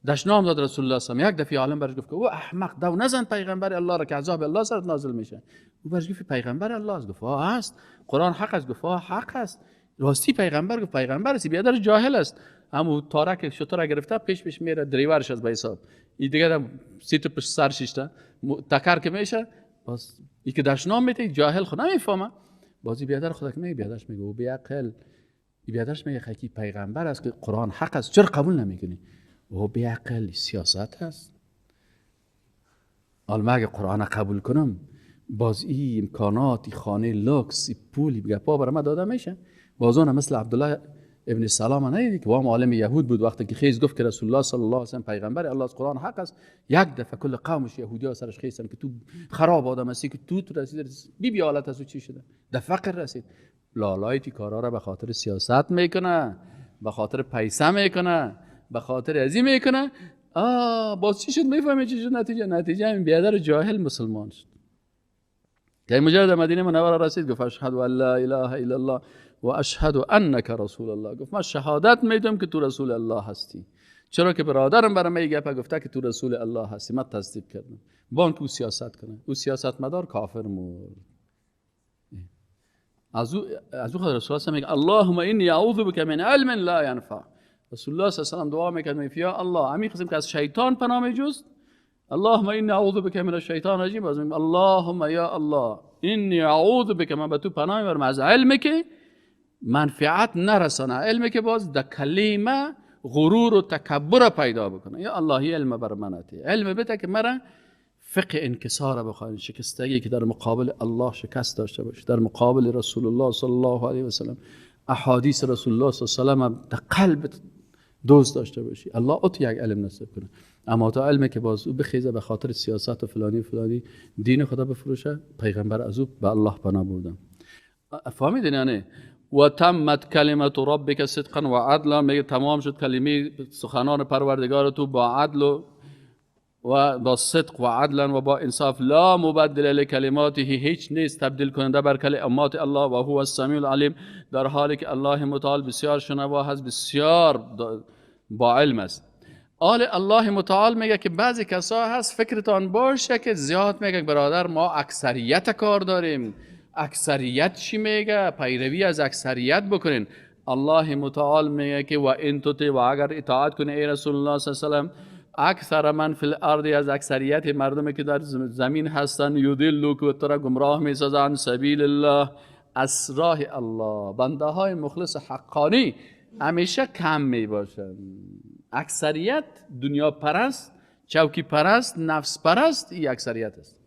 دشنام داد رسول الله صلی الله علیه و یک دفعه عالم برش گفت که او احمق دو نزن پیغمبر الله را که عذاب الله سرت نازل میشه. او برش گفت پیغمبر الله است. گفت آه است. قرآن حق است. گفت آه حق است. راستی پیغمبر؟ گفت پیغمبر است. بیادر جاهل است. همو تارک شطور گرفته پیش پیش میره دریورش از به حساب این دیگه سیت پشت سر شیشته تکر که میشه باز ای که دشنام میده جاهل خود نمیفهمه. بازی بیادر خدا که میگه بیادرش میگه او بیعقل، بیادرش میگه خیلی پیغمبر است که قرآن حق است چرا قبول نمیکنی؟ او بیعقل سیاست است. حالا من اگه قرآن قبول کنم باز این امکانات، این خانه لوکس، این پول، گپا برای من داده میشه. باز اون مثل عبدالله ابن سلام ندیدی که وام عالم یهود بود، وقتی که خیز گفت که رسول الله صلی الله علیه و سلم پیغمبر الله از قرآن حق است، یک دفعه کل قومش یهودی ها سرش خیزن که تو خراب آدم هستی که تو رسید بی بی حالت از او چی شده، در فقر رسید. لالای تی کارا را به خاطر سیاست میکنه، به خاطر پیسه میکنه، به خاطر ازی میکنه. باز چی شد؟ میفهمی چی شد نتیجه؟ نتیجه این بیادر جاهل مسلمان شد. که مجرد مدینه منوره رسید گفت اشهد ان لا اله الا الله و اشهد انک رسول الله. گفت من شهادت میدم که تو رسول الله هستی، چرا که برادرم برام این گپ گفته که تو رسول الله هستی، من تصدیق کردم. بانک او سیاست کنه، او سیاست مدار کافر مرد. از او خود رسول الله میگه اللهم انی اعوذ بک من علم لا ینفع. رسول الله صلی الله علیه و سلم دعا میکرد، میگه یا الله همین قسم که از شیطان پناه میجست، اللهم انی اعوذ بک من الشیطان الرجیم، باز میگه اللهم یا الله انی اعوذ بک، من به تو پناه میبرم از علمی که منفعت نرسانه، علمی که باز در کلمه غرور و تکبر پیدا بکنه. یا الله علم بر من عطیه، علم بده که مرا فقه انکسار بخواین، شکستگی که در مقابل الله شکست داشته باشه، در مقابل رسول الله صلی الله علیه و سلم، احادیث رسول الله صلی الله علیه و سلم در قلب دوست داشته باشی. الله اوت یک علم نصیب کنه. اما تا علمی که باز او بخیزه به خاطر سیاست و فلانی فلانی دین خدا بفروشه، پیغمبر از او به الله پناه بردن. فهمیدین؟ یعنی و تمت کلمت ربک صدقا و عدلا، میگه تمام شد کلمه سخنان پروردگار تو با عدل و با صدق و عدلا و با انصاف. لا مبدل لکلماته، هیچ نیست تبدیل کننده بر کلمات الله. و هو السمیع العلیم، در حالی که الله متعال بسیار شنوا هست، بسیار با علم است. آل الله متعال میگه که بعضی کسا هست فکرتان باشه که زیاد میگه برادر ما اکثریت کار داریم، اکثریت چی میگه، پیروی از اکثریت بکنین. الله متعال میگه که و ان تطع، و اگر اطاعت کنی ای رسول الله صلی الله علیه و سلم، اکثر من فی الارض، از اکثریت مردمی که در زمین هستن، یضلوک، و تو را گمراه میسازن، سبیل الله، از راه الله. بنده های مخلص حقانی همیشه کم میباشن. اکثریت دنیا پرست، چوکی پرست، نفس پرست، این اکثریت است.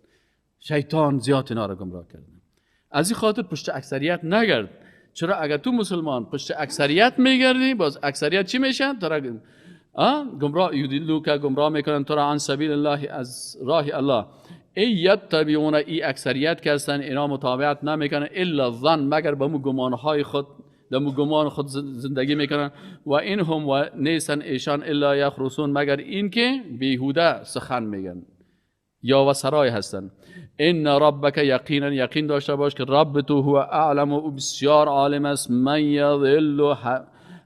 شیطان زیاد اینا را گمراه کرده. از این خاطر پشت اکثریت نگرد. چرا اگر تو مسلمان پشت اکثریت میگردی، باز اکثریت چی میشن؟ تو را گمراه، یضلوک، گمراه میکنن تو را عن سبیل الله، از راه الله. ای یتبعون، ای اکثریت که هستن اینا متابعت نمیکنن الا ظن، مگر به مو گمانهای خود، در مو گمان خود زندگی میکنن. و این هم و نیستن ایشان الا یخرسون، مگر این که بیهوده سخن میگن یا و سرای هستن. ان ربک، یقینا یقین داشته باش که رب تو هو اعلم، و بسیار عالم است، من یضل،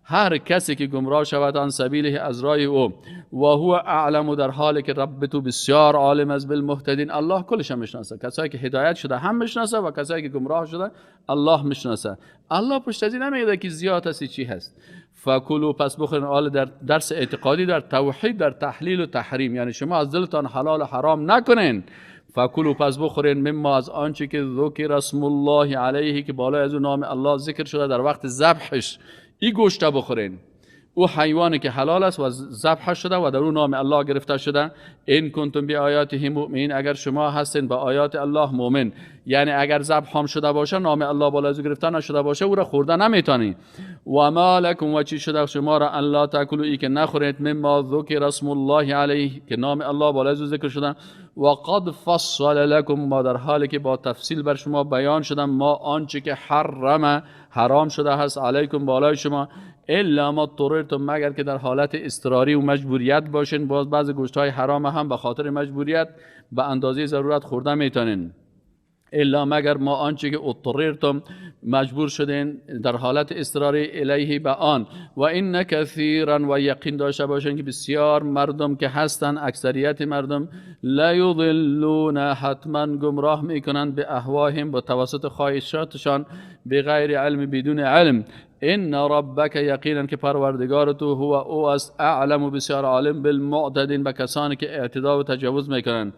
هر کسی که گمراه شود عن سبیله، از راه او، و هو اعلم، در حالی که رب تو بسیار عالم است بالمهتدین. الله کلش هم میشناسه، کسایی که هدایت شده هم میشناسه و کسایی که گمراه شده الله میشناسه. الله پشت از این نمیگه که زیاد هستی چی هست. فکلوا، پس بخورین. آل در درس اعتقادی، در توحید، در تحلیل و تحریم، یعنی شما از دلتان حلال و حرام نکنین. فکلوا، پس بخورین، مما، از آنچه که ذکر اسم الله علیه، که بالای از نام الله ذکر شده در وقت ذبحش، این گوشت بخورین. او حیوانی که حلال است و ذبح شده و در او نام الله گرفته شده. ان کنتم بآیاته مؤمنین، اگر شما هستین با آیات الله مؤمن، یعنی اگر ذبح هم شده باشه نام الله بالا از او گرفته نشده باشه او را خورده نمیتونی. و ما لکم، و چی شده شما را، الا تاکلوا، ای که نخورید، مما ذکر اسم الله علیه، که نام الله بالا از او ذکر شده. و قد فصل لکم، ما در حالی که با تفصیل بر شما بیان شده، ما آنچه که حرم، حرام شده هست، علیکم، بالای شما، الا ما اضطررتم، مگر که در حالت اضطراری و مجبوریت باشین. باز بعض گوشت‌های حرام هم به خاطر مجبوریت به اندازه ضرورت خورده میتونین. الا مگر ما آنچه که اضطررتم مجبور شدین در حالت اضطراری الیه به آن. و این کثیرا و یقین داشته باشین که بسیار مردم که هستن، اکثریت مردم، لیضلون حتما گمراه میکنند به اهواهم با توسط خواهشاتشان، بغیر علم بدون علم. ان ربک یقینا که پروردگار تو هو او است، اعلم و بسیار عالم بالمعتدین به کسانی که اعتدا و تجاوز میکنند.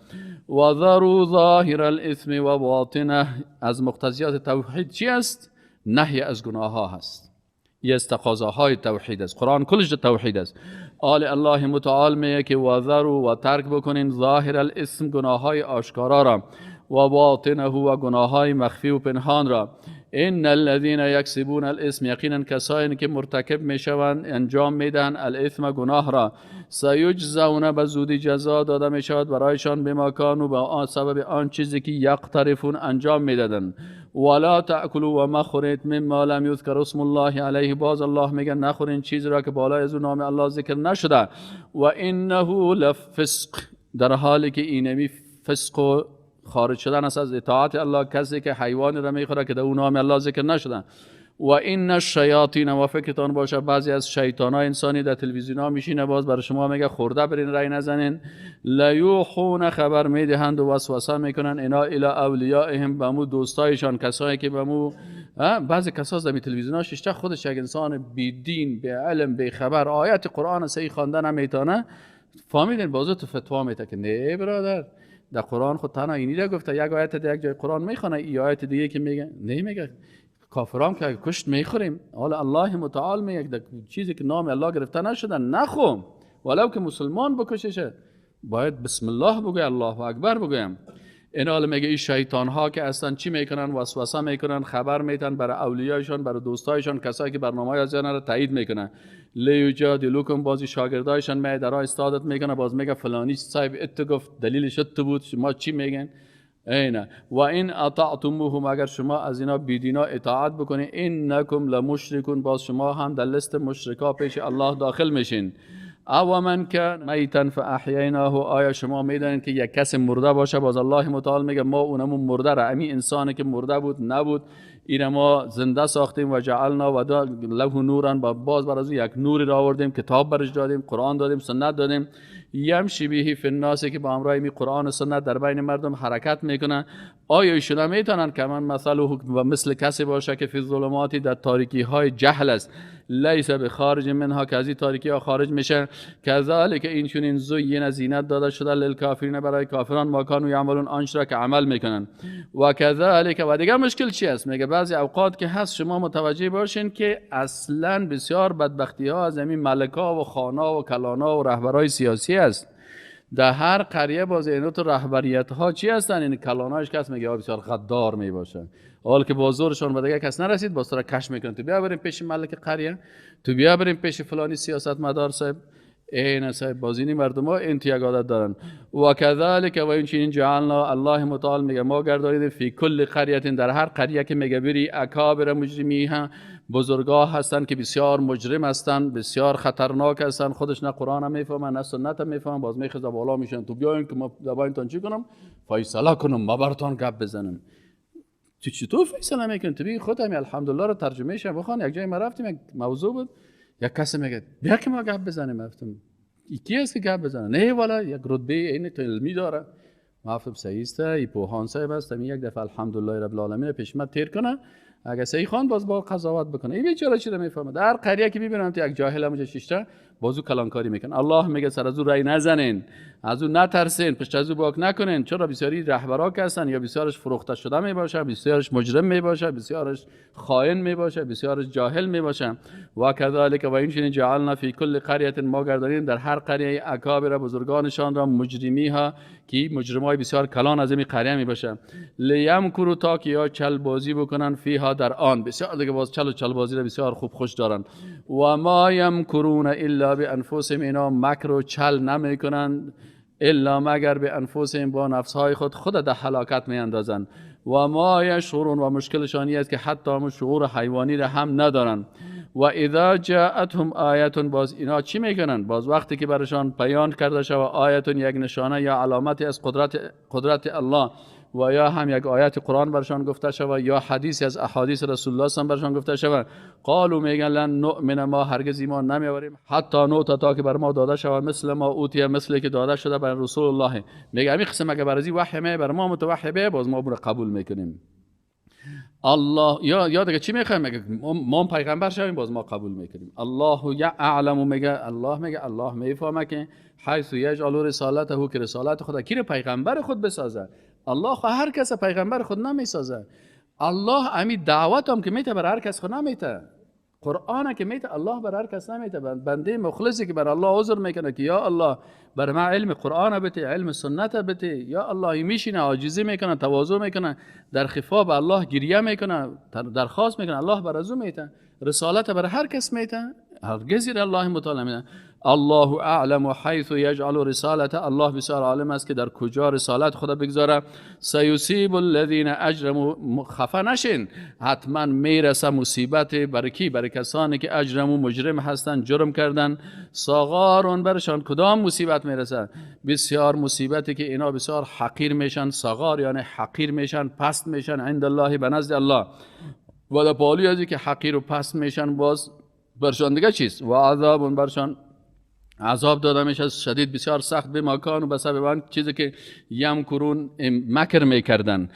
و ذروا ظاهر الاثم و باطنه. از مقتضیات توحید چی است؟ نهی از گناه ها هست. یه از تقاضاهای توحید است. قرآن کلش توحید است. آل الله متعال میگه که و ذروا و ترک بکنین ظاهر الاثم گناه های آشکارا را، و باطنه و گناه های مخفی و پنهان را. ان الذين یکسبون الاثم یقینا کسانی که مرتکب میشوند انجام میدهند الاثم گناه را، سیجزون به زودی جزا داده میشود برایشان بما کانوا به سبب آن چیزی که یقترفون انجام میدادند. ولا تاکلوا و مخورید مما لم یذکر اسم الله علیه. باز الله میگه نخورین چیزی را که بالای از نام الله ذکر نشده. و انه لفسق، در حالی که اینمی فسق و خارج شدن است از اطاعت الله، کسی که حیوان را میخوره که در اون نام الله ذکر نشدن. و این الشیاطین و فکرتان باشه بعضی از شیطانای انسانی در تلویزیون ها میشینه باز برای شما میگه خورده برین رای نزنین. لیوحون خبر میدهند و وسوسه میکنن اینا الی اولیائهم به مو دوستایشان، کسایی که به مو بعضی کسا در تلویزیون ها ششته خودش یک انسان بی دین بی علم بی خبر آیت قرآن صحیح خواندن نمیتونه، فهمیدین بازو تو فتوا میته که نه برادر در قرآن خود تنها اینی را گفته، یک آیت در یک جای قرآن میخونه، ای آیت دیگه که میگه نمیگه کافرام که کشت میخوریم. حالا الله متعال میگه چیزی که نام الله گرفته نشده نخوم، ولو که مسلمان بکششه باید بسم الله بگوی، الله اکبر بگویم. این حال میگه این شیطان ها که اصلا چی میکنن؟ وسوسه میکنن، خبر میتن برای اولیایشان، برای دوستایشان، کسایی که برنامه‌های از را تایید میکنن. لیجادلوکم بازی شاگردایشان می در استادت میکنه، باز میگه فلانی صاحب ات گفت دلیلش ات بود، شما چی میگن؟ اینه. و این اطعتموهم اگر شما از اینا بیدینا اطاعت بکنین، انکم لمشرکون باز شما هم در لست مشرکا پیش الله داخل میشین. او من کان میتا فاحییناه، آیا شما میدانید که یک کس مرده باشه؟ باز الله متعال میگه ما اونمون مرده را، امی انسانی که مرده بود نبود، این ما زنده ساختیم و جعلنا و له نورا، باز بر از یک نوری را آوردیم، کتاب برش دادیم، قرآن دادیم، سنت دادیم. یمشی به فی الناس که با همراه می قرآن و سنت در بین مردم حرکت میکنن. آیا ایشون میتونن که من مثل و مثل کسی باشه که فی الظلمات در تاریکی های جهل است، لیس به خارج منها که از این تاریکی ها خارج میشه. کذالک این چنین زین زینت داده شده للکافرین برای کافران، ما کانوا یعملون آنچه را که عمل میکنن. و کذالک و دیگه مشکل چی است؟ میگه بعضی اوقات که هست شما متوجه باشین که اصلا بسیار بدبختی ها از همین ملکا و خانا و کلانا و رهبرای سیاسی است. در هر قریه باز اینا تو رهبریت ها چی هستن؟ این کلاناش کس میگه بسیار غدار میباشن، حال که با زورشان به دیگه کس نرسید باز را کش میکنن، تو بیا بریم پیش ملک قریه، تو بیا بریم پیش فلانی سیاست مدار صاحب. این صاحب بازینی مردم ها این یک عادت دارن. و کذالک و این چنین جعلنا الله متعال میگه ما گردانیدیم فی کل قریه در هر قریه که میگه بری اکابر مجرمیها، بزرگا هستن که بسیار مجرم هستن، بسیار خطرناک هستن، خودش نه قرآن هم میفهمن نه سنت هم میفهمن، باز میخزه بالا میشن تو بیاین که ما دباینتان چی کنم؟ فیصله کنم، ما براتون گپ بزنم. تو چطور فیصله میکنی؟ تو بگی خودم الحمدلله رو ترجمه شه بخوان. یک جای ما رفتیم یک موضوع بود، یک کسی میگه بیا که ما گپ بزنیم. گفتم کی است که گپ بزنه؟ نه والا یک رتبه این تو علمی داره. ما گفتم صحیح است، ای پوهان صاحب است، یک دفعه الحمدلله رب العالمین پیش ما تیر کنه، اگه صحیح خان باز با قضاوت بکنه. این بیچاره چی رو میفهمه؟ در قریه که میبینم تو یک جاهل همونجا شیشته بازو کلانکاری میکنه. الله میگه سر از او رای نزنین، از او نترسین، پشت از او باک نکنین. چرا؟ بسیاری رهبرا که هستن یا بسیارش فروخته شده میباشه، بسیارش مجرم میباشه، بسیارش خائن میباشه، بسیارش جاهل میباشه. و کذالک و این چنین جعلنا فی کل قریه ما گردانیم در هر قریه اکابر بزرگانشان را مجرمی ها که مجرمای بسیار کلان از این قریه میباشه، لیمکروا تا که یا چل بازی بکنن فیها در آن. بسیار دیگه باز چل و چل بازی را بسیار خوب خوش دارن. و ما یمکرون الا بانفسهم، اینا مکر و چل نمیکنند الا مگر به انفسهم با نفسهای خود خود در هلاکت میاندازند. و ما یشعرون و مشکلشان است که حتی هم شعور حیوانی را هم ندارند. و اذا جاءتهم آیه، باز اینا چی میکنن؟ باز وقتی که برشان بیان کرده شود آیه یک نشانه یا علامتی از قدرت الله، و یا هم یک آیت قرآن برشان گفته شود یا حدیثی از احادیث رسول الله صلی برشان گفته شود، قالوا میگن لن نؤمن، ما هرگز ایمان نمیآوریم حتی نؤتی، تا که بر ما داده شود مثل ما اوتی، مثل که داده شده بر رسول الله. میگه همین قسم اگه بر از وحی می بر ما متوحی به، باز ما رو قبول میکنیم. الله یا دیگه چی میخوایم؟ میگه ما پیغمبر شویم، باز ما قبول میکنیم. الله یعلم، میگه الله، میگه الله میفهمه که حیث یجعل رسالته، که رسالت خدا کی رو پیغمبر خود بسازه. الله خو هر کس پیغمبر خود نمیسازه. الله امی دعوت هم که میته بر هر کس خود نمیته، قرآن که میته الله بر هر کس نمیته. بنده مخلصی که بر الله عذر میکنه که یا الله بر ما علم قرآن بته، علم سنت بته، یا الله میشینه عاجزی میکنه، تواضع میکنه، در خفا به الله گریه میکنه، درخواست میکنه، الله بر ازو میته، رسالت بر هر کس میته، هرگز الله متعال میده. الله اعلم حیث یجعل رسالت، الله بسیار عالم است که در کجا رسالت خدا بگذاره. سیصیب الذین اجرموا، خفه نشین، حتما میرسه مصیبت بر کی؟ بر کسانی که اجرموا، مجرم هستن، جرم کردن. صغارون، برشان کدام مصیبت میرسه؟ بسیار مصیبتی که اینا بسیار حقیر میشن. صغار یعنی حقیر میشن، پست میشن، عند الله، به نزد الله. و در پالوی ازی که حقیر و پست میشن، باز برشان دیگه چیست؟ و عذاب، برشان عذاب داده میشه شدید، بسیار سخت، به مکان و به سبب آن چیزی که یمکرون، مکر میکردن.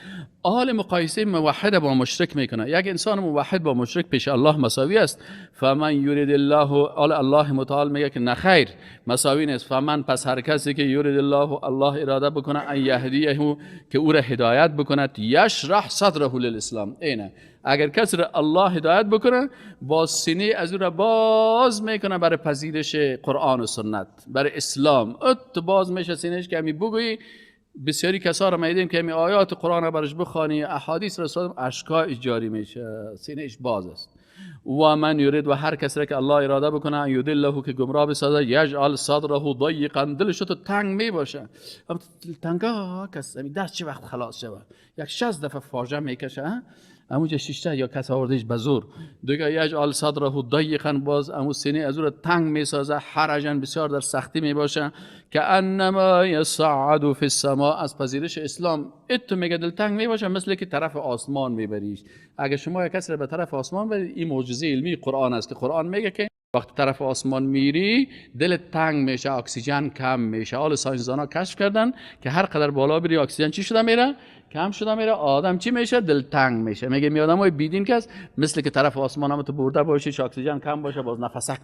آل مقایسه موحد با مشرک میکنه. یک انسان موحد با مشرک پیش الله مساوی است. فمن یرید الله، آل الله متعال میگه که نخیر، مساوی نیست. فمن، پس هر کسی که یرید الله، الله اراده بکنه، ان یهدیه، که او را هدایت بکنه، یشرح صدره للاسلام. اینه اگر کسی را الله هدایت بکنه، با سینه از او را باز میکنه برای پذیرش قرآن و سنت، برای اسلام. ات باز میشه سینهش که همی بگویی. بسیاری کسا را میدیم که همی آیات قرآن را برش بخوانی، احادیث رسول، اشکای جاری میشه، سینهش باز است. و من یرید، و هر کسی را که الله اراده بکنه، یضله، که گمراه بسازه، یجعل صدره ضیقا، دلش تو تنگ میباشه. تنگا کس دست چه وقت خلاص شود، یک 60 دفعه فاجعه میکشه، اموجه شیشته یا کس آوردهش بزور دیگه. یجعل صدره ضیقا، باز امو سینه از او را تنگ میسازه، حرجا، بسیار در سختی میباشه، که انما یصعد فی السماء، از پذیرش اسلام اتو میگه دل تنگ میباشه، مثل که طرف آسمان میبریش. اگه شما یک کس را به طرف آسمان برید، این معجزه علمی قرآن است که قرآن میگه که وقتی طرف آسمان میری دل تنگ میشه، اکسیژن کم میشه. حال ساینسدانا کشف کردن که هر قدر بالا بری اکسیژن چی شده میره؟ کم شده میره، آدم چی میشه؟ دل تنگ میشه. میگه می آدمای بیدین کس مثل که طرف آسمان هم تو برده باشه، اکسیژن کم باشه، باز نفسک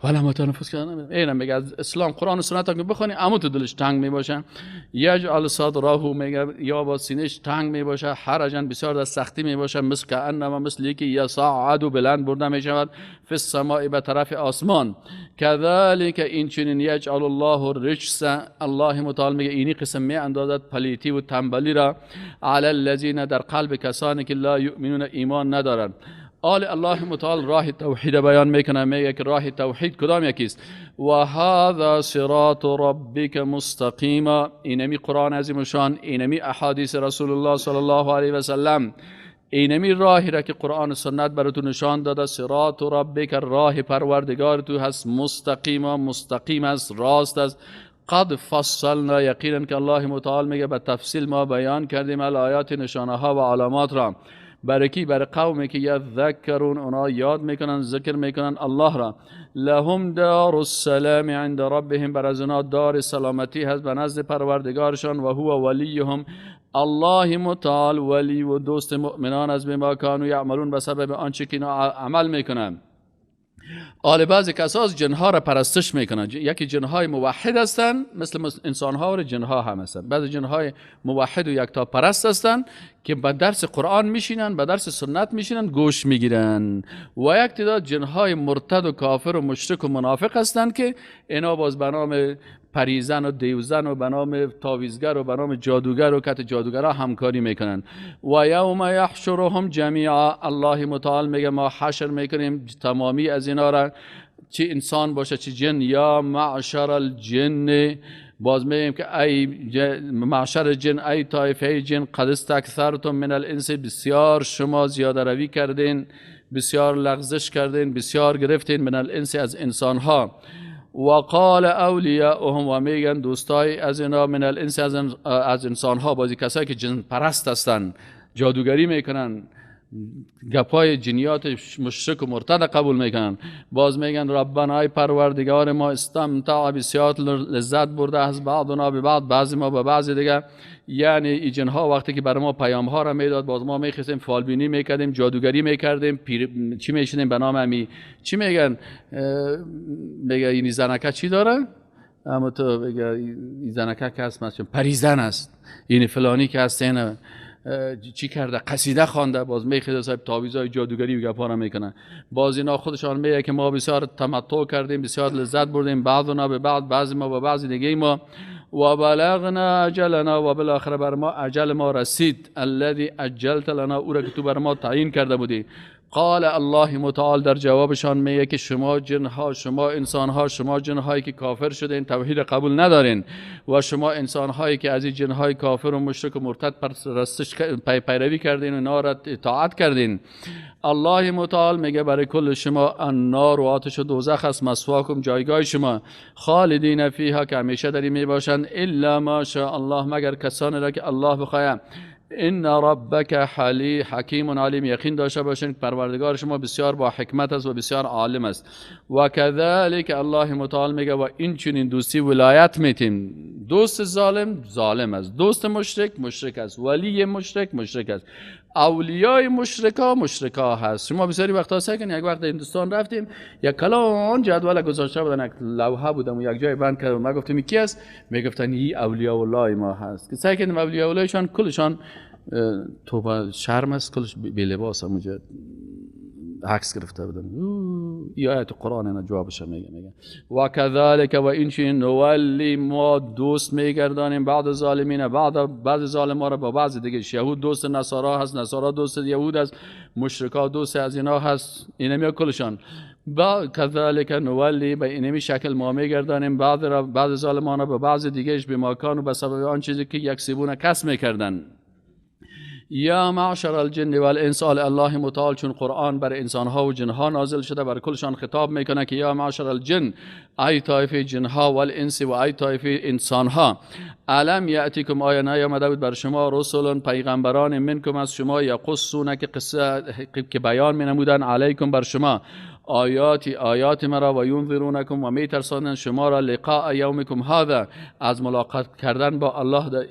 ولا ما تنفس کردن. اینا میگه از اسلام قرآن و سنت که بخونی اما تو دلش تنگ میباشه. یجعل صدره، میگه یا با سینهش تنگ میباشه، حرجن، بسیار در سختی میباشه، مثل که انما، مثل یکی یصعد، بلند برده میشود، فی السماء، به طرف آسمان. کذالک، این چنین، یجعل الله الرجس، الله متعال میگه اینی قسم می اندازد پلیتی و تنبلی را، علی الذین، در قلب کسانی که لا یؤمنون، ایمان ندارند. آل الله متعال راه توحید بیان میکنه، میگه که راه توحید کدام یکیست؟ و هذا صراط ربک مستقیما، اینمی قرآن عظیم شان، اینمی احادیث رسول الله صلی الله علیه و سلم، اینمی راهی را که قرآن و سنت براتون نشان داده. صراط ربک، راه پروردگار تو هست، مستقیما، مستقیم است، راست است. قد فصلنا، یقینا که الله متعال میگه به تفصیل ما بیان کردیم الآیات، نشانه ها و علامات را، برای کی؟ برای قومی که یذکرون، اونا یاد میکنن، ذکر میکنن الله را. لهم دار السلام عند ربهم، بر از اونا دار سلامتی هست به نزد پروردگارشان. و هو ولیهم، الله متعال ولی و دوست مؤمنان از بما کانوا یعملون، به سبب آنچه که اینا عمل میکنن. آل بعضی کساس جنها را پرستش میکنن. یکی جنهای موحد هستن مثل انسانها و جنها هم هستن. بعضی جنهای موحد و یکتا پرست هستن که به درس قرآن میشینن، به درس سنت میشینن، گوش میگیرن. و یک تعداد جنهای مرتد و کافر و مشرک و منافق هستن که اینا باز به نام پریزن و دیوزن و به نام تاویزگر و به نام جادوگر و کت جادوگرها همکاری میکنن. و یوم یحشرهم جمیعا، الله متعال میگه ما حشر میکنیم تمامی از اینا را، چه انسان باشه چه جن. یا معشر الجن، باز میگیم که ای معشر جن، ای طایفه جن، قد استکثرتم من الانس، بسیار شما زیاده روی کردین، بسیار لغزش کردین، بسیار گرفتین، من الانس، از انسان ها. و قال اولیاءهم، و میگن دوستای از اینا، من الانس، از انسان ها، بازی کسایی که جن پرست هستن، جادوگری میکنن، گپای جنیات مشرک و مرتد قبول میکنن، باز میگن ربنا ای پروردگار ما، استمتع، بسیار لذت برده از بعضنا به بعض، بعضی ما به بعضی دیگه. یعنی این جنها وقتی که برای ما پیام ها را میداد، باز ما میخواستیم فالبینی میکردیم، جادوگری میکردیم، چی میشنیم به نام امی چی میگن، میگه این زنکه چی داره، اما تو بگه این زنکه که هست مثلا پریزن است، این فلانی که هست اینه چی کرده، قصیده خوانده، باز میخیده صاحب تعویذای جادوگری و گپا را میکنه. باز اینا خودشان میگه که ما بسیار تمتع کردیم، بسیار لذت بردیم، بعضنا به بعض، بعضی ما به بعضی دیگه ما، و بلغنا اجلنا، و بالاخره بر ما اجل ما رسید، الذی اجلت لنا، او را که تو بر ما تعیین کرده بودی. قال الله متعال در جوابشان میگه که شما جنها، شما انسانها، شما جنهایی که کافر شدین، توحید قبول ندارین، و شما انسانهایی که از این جنهای کافر و مشرک و مرتد پیروی کردین و اینا را اطاعت کردین، الله متعال میگه برای کل شما النار و آتش و دوزخ است، مسواکم جایگاه شما، خالدین فیها که همیشه در این میباشند، الا ما شاء الله، مگر کسانی را که الله بخواهد. ان ربک حلی حکیم علیم، یقین داشته باشین پروردگار شما بسیار با حکمت است و بسیار عالم است. و کذالک الله متعال میگه و این چنین دوستی ولایت میتیم. دوست ظالم ظالم است، دوست مشرک مشرک است، ولی مشرک مشرک است، اولیای مشرکا مشرکا هست. شما بسیاری وقتا سعی کنید، یک وقت هندوستان رفتیم، یک کلان جدول گذاشته بودن، یک لوحه بودم و یک جای بند کردم، ما گفتیم کی است؟ میگفتن این اولیاء الله ما هست. که سعی کنیم اولیاء اللهشان کلشان توبه شرم است، کلش بی لباس اونجا عکس گرفته بودن. ای آیت قرآن اینا جوابش میگه، میگه و کذالک و این چنین نولی، ما دوست میگردانیم بعض ظالمین، بعض ظالما را با بعض دیگه. یهود دوست نصارا هست، نصارا دوست یهود هست، مشرکا دوست از اینا هست، اینا میاد کلشان. با کذالک نولی، به اینمی شکل ما میگردانیم بعض ظالمان را با بعض دیگهش، به ماکان و به سبب آن چیزی که یکسبون کسب میکردن. یا معشر الجن والانس، الله متعال چون قرآن بر انسانها و جنها نازل شده، بر کلشان خطاب میکنه که یا معشر الجن، ای طایفه جنها، والانس و ای طایفه انسانها، الم یأتیکم، آیا نیامده بود بر شما رسول پیغمبران منکم از شما، یقصون که قصه که بیان مینمودن، علیکم بر شما، آیاتی آیات مرا، و ینذرونکم و میترسانند شما را، لقاء یومکم هذا، از ملاقات کردن با الله،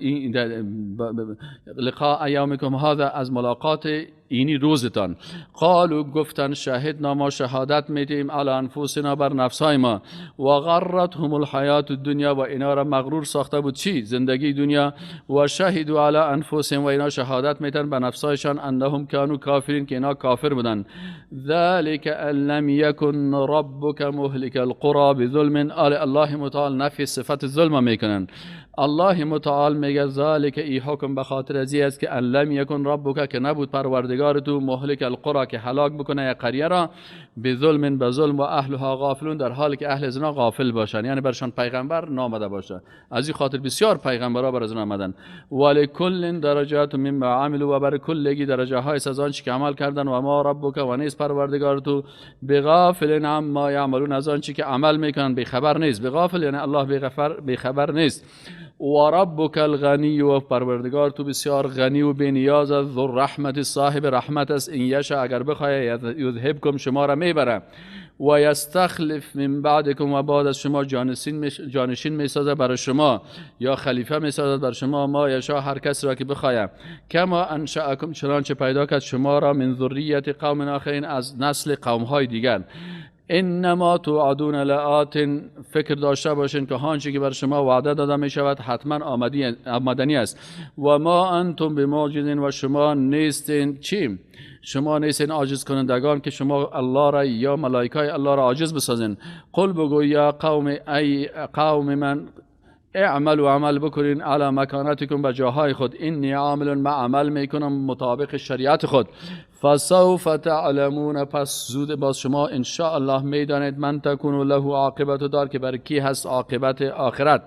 لقاء یومکم هذا، از ملاقات اینی روزتان. قالوا گفتن شهدنا، ما شهادت میدیم، علی انفسنا بر نفسهای ما، و غرتهم الحیات الدنیا، و اینا را مغرور ساخته بود چی؟ زندگی دنیا. و شهدوا علی انفسهم، و اینا شهادت میتن به نفسهایشان، انهم کانوا کافرین، که اینا کافر بودن. ذلك ان لم یکن ربک مهلک القرى بظلم، آل الله متعال نفی صفت ظلم میکنن. الله متعال میگه ذالک، ای حکم به خاطر ازی است که ان لم یکن ربک، که نبود پروردگار تو، مهلک القرى، که هلاک بکنه یک قریه را، بظلم به ظلم، و اهلها غافلون، در حالی که اهل زنا غافل باشن، یعنی برشان پیغمبر نامده باشه. از این خاطر بسیار پیغمبرا بر ازنا آمدن. ولکل درجات مما عملوا، و بر کلگی درجه های از آنچه که عمل کردن، و ما ربک، و نیست پروردگار تو، بغافل عما یعملون، از آنچه که عمل میکنن بی خبر نیست. بغافل یعنی الله بی خبر نیست. و ربک الغنی، و پروردگار تو بسیار غنی و بی نیاز است، ذو الرحمت، صاحب رحمت است، این یشا اگر بخواه یذهبکم، شما را میبره، و یستخلف من بعدکم، و بعد از شما جانشین میسازه برای شما، یا خلیفه میسازد بر شما، ما یشا، هر کس را که بخواه، کما انشأکم، چنانچه پیدا کرد شما را، من ذریت قوم آخرین، از نسل قوم های دیگر. انما توعدون لآت، فکر داشته باشین که آنچه که بر شما وعده داده می شود حتما آمدنی است. و ما انتم بمعجزین، و شما نیستین چی؟ شما نیستین عاجز کنندگان که شما الله را یا ملائکه الله را عاجز بسازین. قل بگو یا قوم، ای قوم من، اعملوا، عمل بکنین، علی مکانتکم، به جاهای خود، انی عامل، ما عمل میکنم مطابق شریعت خود. فسوف تعلمون، پس زود باز شما ان شاء الله میدانید من تکون له عاقبت دار، که بر کی هست عاقبت آخرت.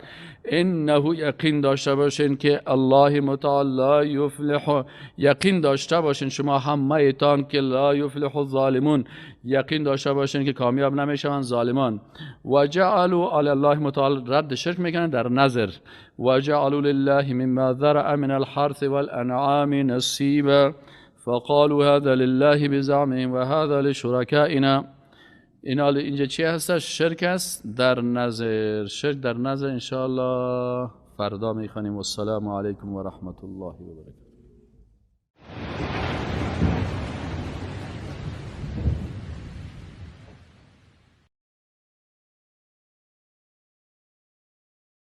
انه یقین داشته باشین که الله متعال لا یفلح، یقین داشته باشین شما همه تان که لا یفلح الظالمون، یقین داشته باشین که کامیاب نمیشوند ظالمان. و جعلوا علی الله متعال، رد شرک میکنن در نظر. و جعلوا لله مما ذرأ من الحرث والانعام نصیبا فقالوا هذا لله بزعمهم وهذا لشركائنا. اینا اینجا چی هست؟ شرک است در نظر، شرک در نظر. انشاءالله فردا میخوانیم. والسلام علیکم و رحمت الله و برکاته.